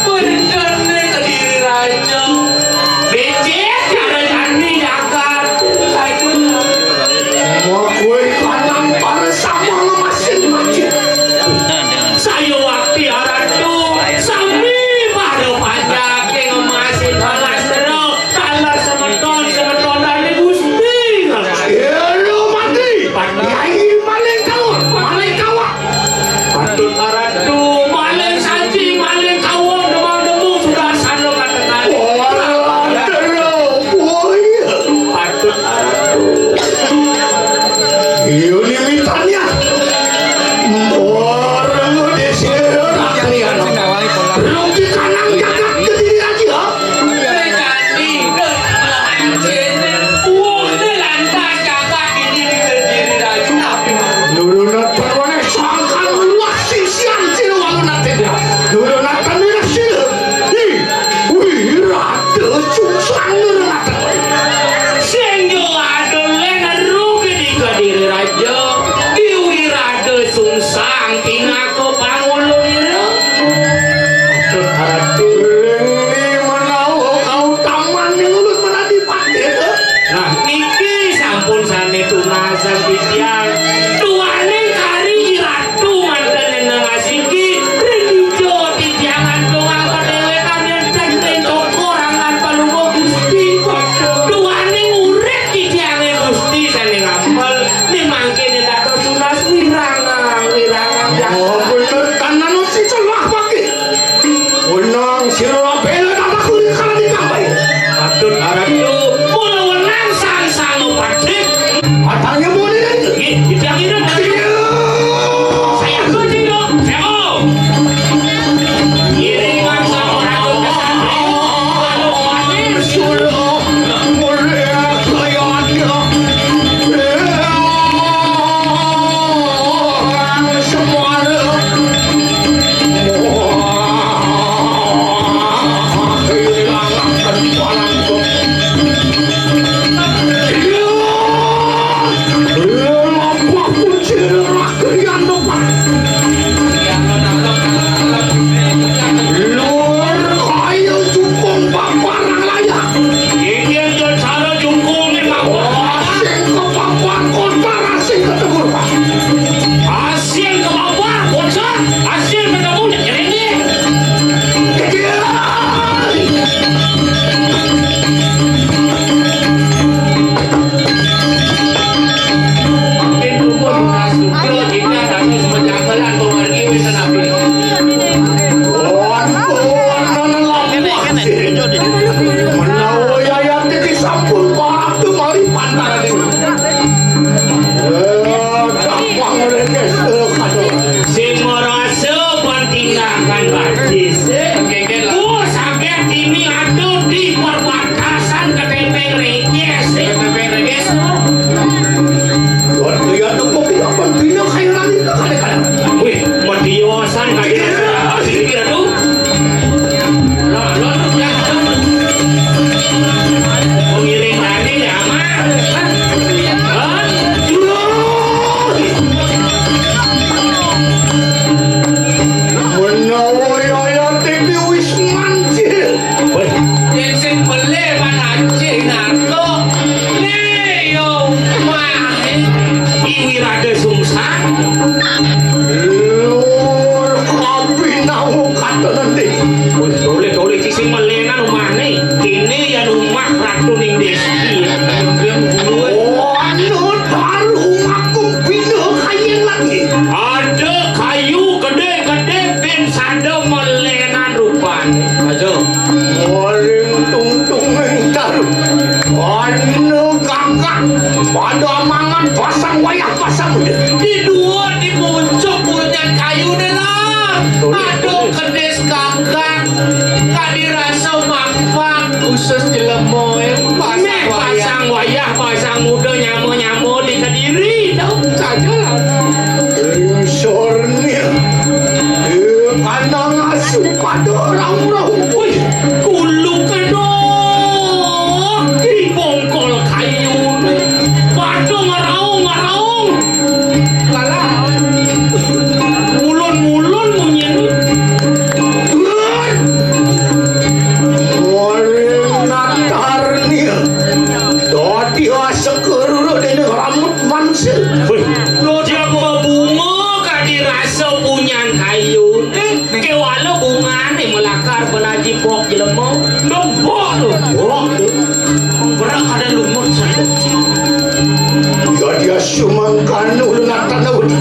Bener nih Kediri Raja. Becik cara jani jagat. Mau kue kanang para sama ngemasin masjid. Saya wakti aratu sami pada panjake ngemasin balas terus. Taler semeton, semeton dari Gusti. Elo mati. Yai maling kawat, maling kawat. Patut aratu, maling saji, maling kawat, demang demu sudah sana katakan. Orang terus, boy. Patut aratu. Iyo ni mitanya. Orang desa rakyat. Rugi kanang jagat Kediri aja. Nurunan perwene sangkan luas sisian sira waluna tenda. Nurunan tendina sira. Hi, wirata sungsang nurunan perwene. Sing yo adolen rugi di Kediri Raja. Di wirata sungsang pinaka pangulun ira. Ling ni menawa kautaman ning ulun menadi patih. Nah, niki sampun sane tunasan titiang. Tuaning kari ratu manten nang asiki, ring dija titiang antungang padewekan yen ten ring toko rangan palungguh Gusti. Tuaning urip titiange Gusti sane ngampel, ning mangkene dados tunas wirangang, wirangang. Oh, bener, tanah nusi celah pakai. Wenang sira bela tatah kuwi kala ditambahi. Patut arep tu, mula wenang sang sang patih. Patangnya boleh lagi. Nggih, Pada amangan pasang wayah pasang muda. Di dua di pucuk punyan kayuné lah. Aduh, kedis gagak. Kadi rasa mampang khusus jelema, eh, pasang wayah. Pasang wayah, pasang muda, nyama-nyama di Kediri, tau saja lah. Sornya. Eh, pandang asu pada raung-raung. Wih, kuluk, aduh. Di bongkol kayu. Pada ngeraung-ngeraung. Kalah. Mulun-mulun munyin. Mulai natarnya. Dadi asa kerurut ini rambut manusia. Wih, jaba bunga kadi rasa punyan kayu. Eh, kewala bungane melakar belaji pok jelema. Nembok tu. Pok tu. Berak kada lumut saja. Ya dia sumangkan ulun atanaudi.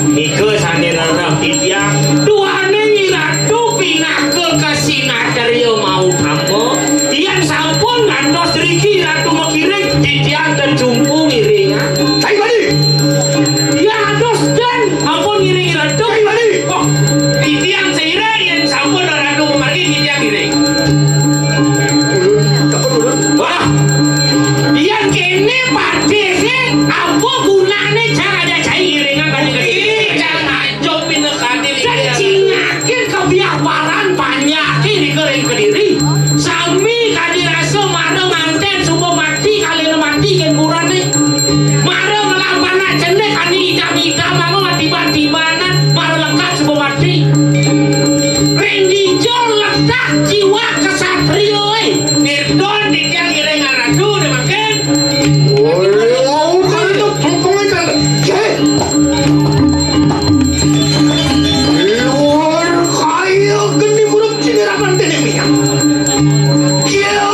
Nika sane rarap titiang. Duane Nyi Ratu pinaka ka sinatria mautama. Yan sampun ngantos riki Ratu makiring, titiang kacungku ngiringan. Cai badi. Yan ados dan ampun ngiring Ratu. Cai badi. Oh, titiang saira yan sampun Ratu mamargi titiang ngiring. Ulun, takut ulun. Wah, yan kene pade sih, apa gunane cara aja cai ngiringan tadi ke Ih, jangan aja pindah kadi. Kan cingakin kebiaparan panjaki di kering Kediri. Sami kadi rasa mara nganten suba mati, kalena mati ken kurane. Mara ngelampa anak cendek ani idam-idam anu tiba-tiba anak mara lekat suba mati. Ring dija letak jiwa kesatria, eh. Nirton titiang iring aratu deh makin. Woi, wau kan itu pengpengekan. Cek. Luar kaya geni buruk cini rapan tene miang. Iya.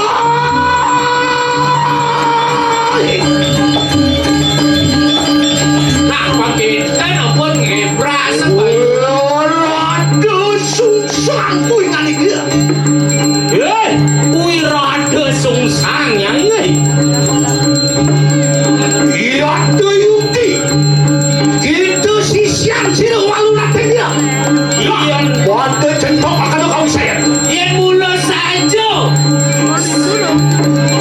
Nah, pakai kita ampun ngebrak sebagai Rada sungsang kuwi ngalih dia. Eh, kuwi rada sungsang, Nyai. Iya, tuyuti. Kita sisian sira walu nateng dia. Iya. Pada centok akan kau saya. Yen mula saja.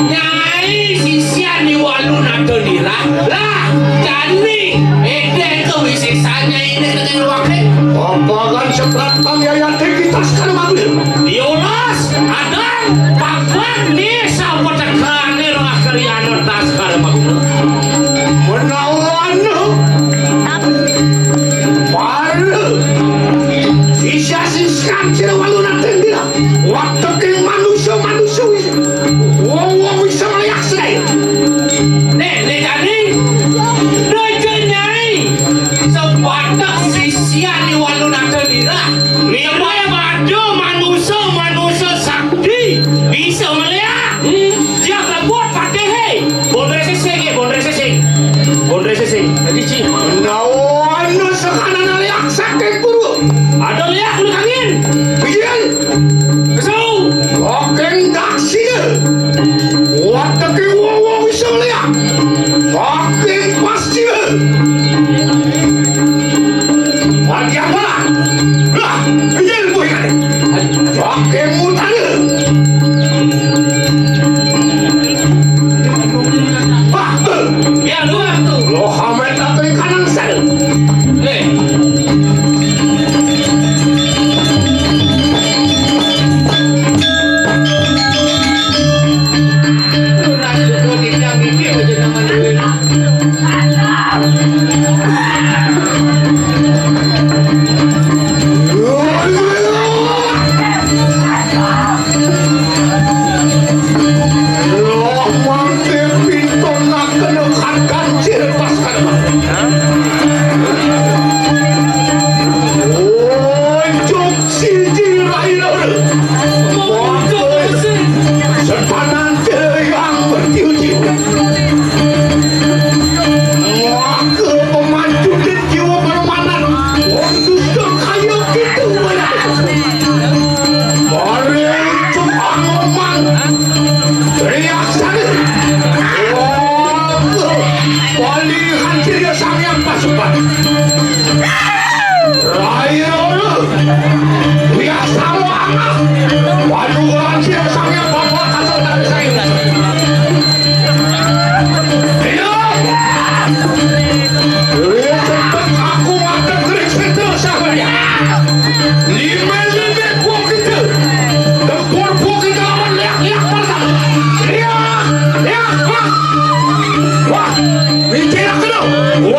Nyai sisian di walu nada nira. Lah, jani, edek ke wisesanya ini dengan wakil. Apa kan setratan yayate kita sekarang ambil? Diolas, adang, pakuan, ni sapa tekane roh keriana tas sekarang maguna. Menawa anu, para sisian sisian sira walu nateng dia. Wateking manusia-manusia wis. Wong-wong wis ngeliak sedaya. Nek, nek jani, raja nyai, sebatas sisian di walu nata nira. Nira pada manusia-manusia sakti bisa ngeliak. Hmm. Dia kebuat patih, hei. Bondre sesing, eh, bondre sesing. Bondre sesing. Tadi ci. Menawa anu sekanan ngeliak sakti puru. Ada liak udah kangin. Bijian. Kesau. Oke, ndak sih. Wateke wowo iso liak. Oke, pasti. Bagi apa? Lah, bijian boy kan. Oke, mutar. Wah, ya, lu tuh. Lo hamet tak kanan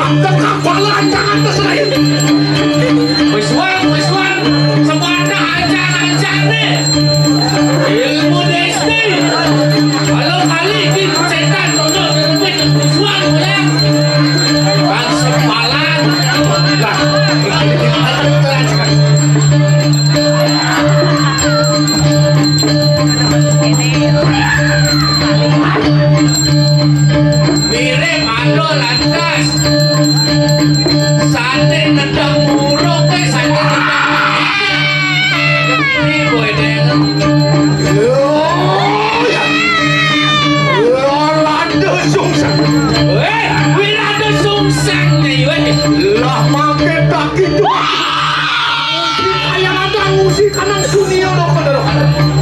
Kekapalan tangan terserah. Wis wang, wis wang. Sebatang ajar-ajar nih. Ilmu D S D. Kalau kali di setan tolong lebih wis wang ya. Bang sepalan. Lah, ini kita terjelaskan. Mirip ado lantas. Sate nendang burung, eh, sate nendang burung. Ini boy deh. Lado sungsang. Eh, wirado sungsang nih, weh. Lah, makin tak gitu. Kaya ada musik kanang sunio lo kodoro.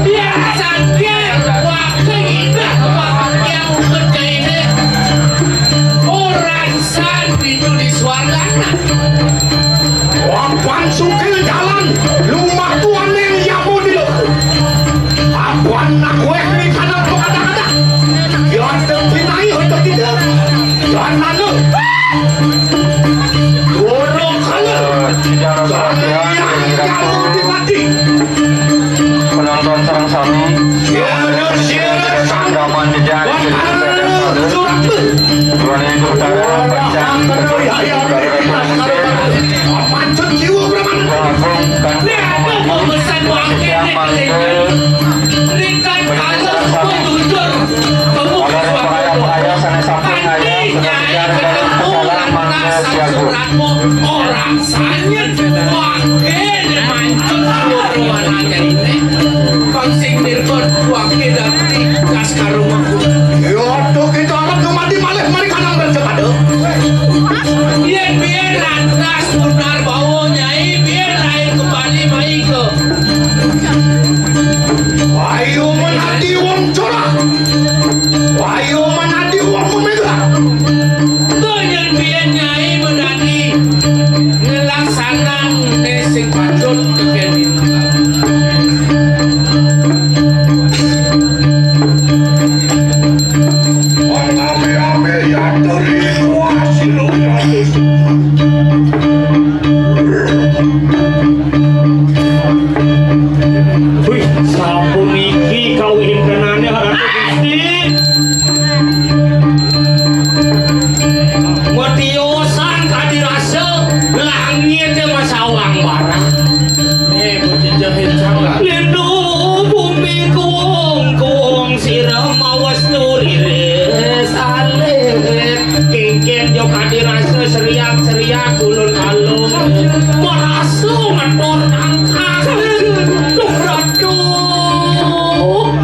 Biar saja wakil kita, wakil yang kerja ini. Orang san itu di suargana. Wapan sukil jalan, lumah tuan yang yamu di lo. Apan nak weh ni kanang pengadang-adang. Ya, tentu naik untuk kita. Jangan lalu. Guru kala. Jangan yang kamu dimati. Penonton sareng sami. Siara, siara, sang. Raman jejar. Surat. Bulan itu utara, pancang. Pancet jiwa berapa? Agung kan. Nih, aku mau pesan wakil nih. Berikan kalau semua jujur. Kamu pesan wakil. Orang sanyet, wah, ini mancung keluar ruangan ini. Bang sing mirkon, wah, kita tikas karumahku. Yo, tuh, kita anak kemati malih, mari kanang bersepada. Iya, biar lantas benar bawa nyai, biar lahir kembali, mai ke. Ayo menanti wong corak. Ayo menanti wong pemegah. Tuh, yen biyen nyai menani ngelaksanang ne sing patut tekeni. Wong ame-ame yatur iku hasil usaha. Wih, sampun iki kawintenane Ratu Gusti. Matiosan kadi rasa langit masawang barang. Eh, bocah jahit sangat. Lindung bumi kuwung-kuwung sira mawas turire salib. Kengken yo kadi rasa seriak-seriak ulun alun. Merasa ngetor tangkang. Duh, Ratu.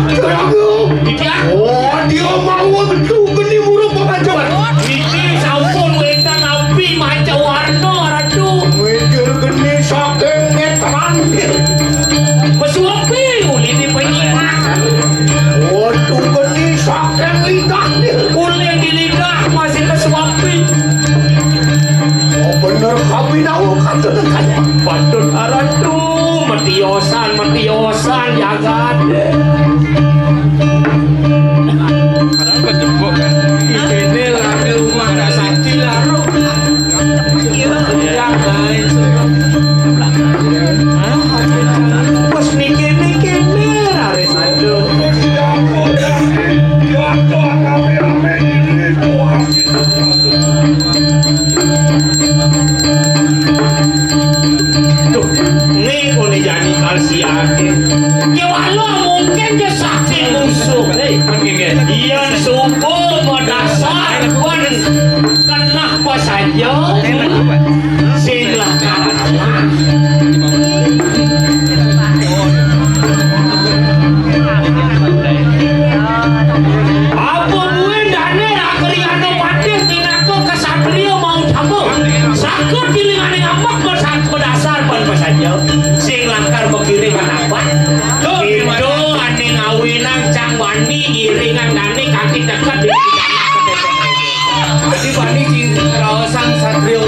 Juragan. Iya. Oh, dia mau betul geni burung pengajar. Iki sampun wénten napi maca warna, Ratu. Wénten geni saking neteran. Mesuapi uli di penyimak. Waduh, geni saking lidah. Uli di lidah masih mesuapi. Oh, bener kami nawa kata. Patut Ratu, matiosan, matiosan jagat. Padahal kejebok kan. Ini lagi rumah Kak Sakti larut. Yang lain semua. Pas mikir-mikir, aduh. Duh, niku ne jani kalsiake. Kewala mungkin ke saking musuh. Hei, yen suku madasar pun kenah pasaja. Sing lah kalah. Apa kuwi ndane ra kriana patih pinaka kesatria mau jamba. Saka dilingane ngamak bersa-, berdasar ban pasaja. Sing lakar bekiring manapat. Itu ane ngawinang cang wani iringan dane kaki deket di. Dibanding sing raosang satria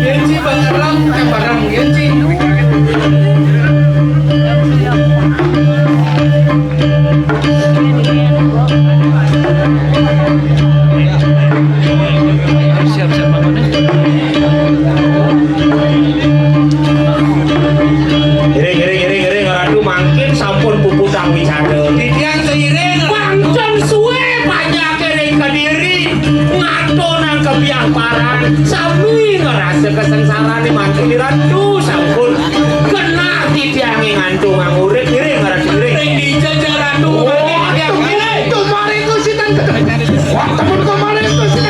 Genji bakerem, eh, bareng Genji. Siap-siap bangunnya. Iring, iring, iring, iring, Ratu mangkin sampun puputang wicara. Titiang seiring. Wangcen suwe panjake ring Kediri, ngatonang kebiamparan, sami ngerasa kesengsarane mangkin Ratu sampun kena titiange ngantungang urip. Iring, Ratu, iring. Ring dija, Ratu. Oh, titiang iring. Kemarin tuh si Wah, temen kemarin tuh si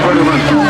Bueno, bueno.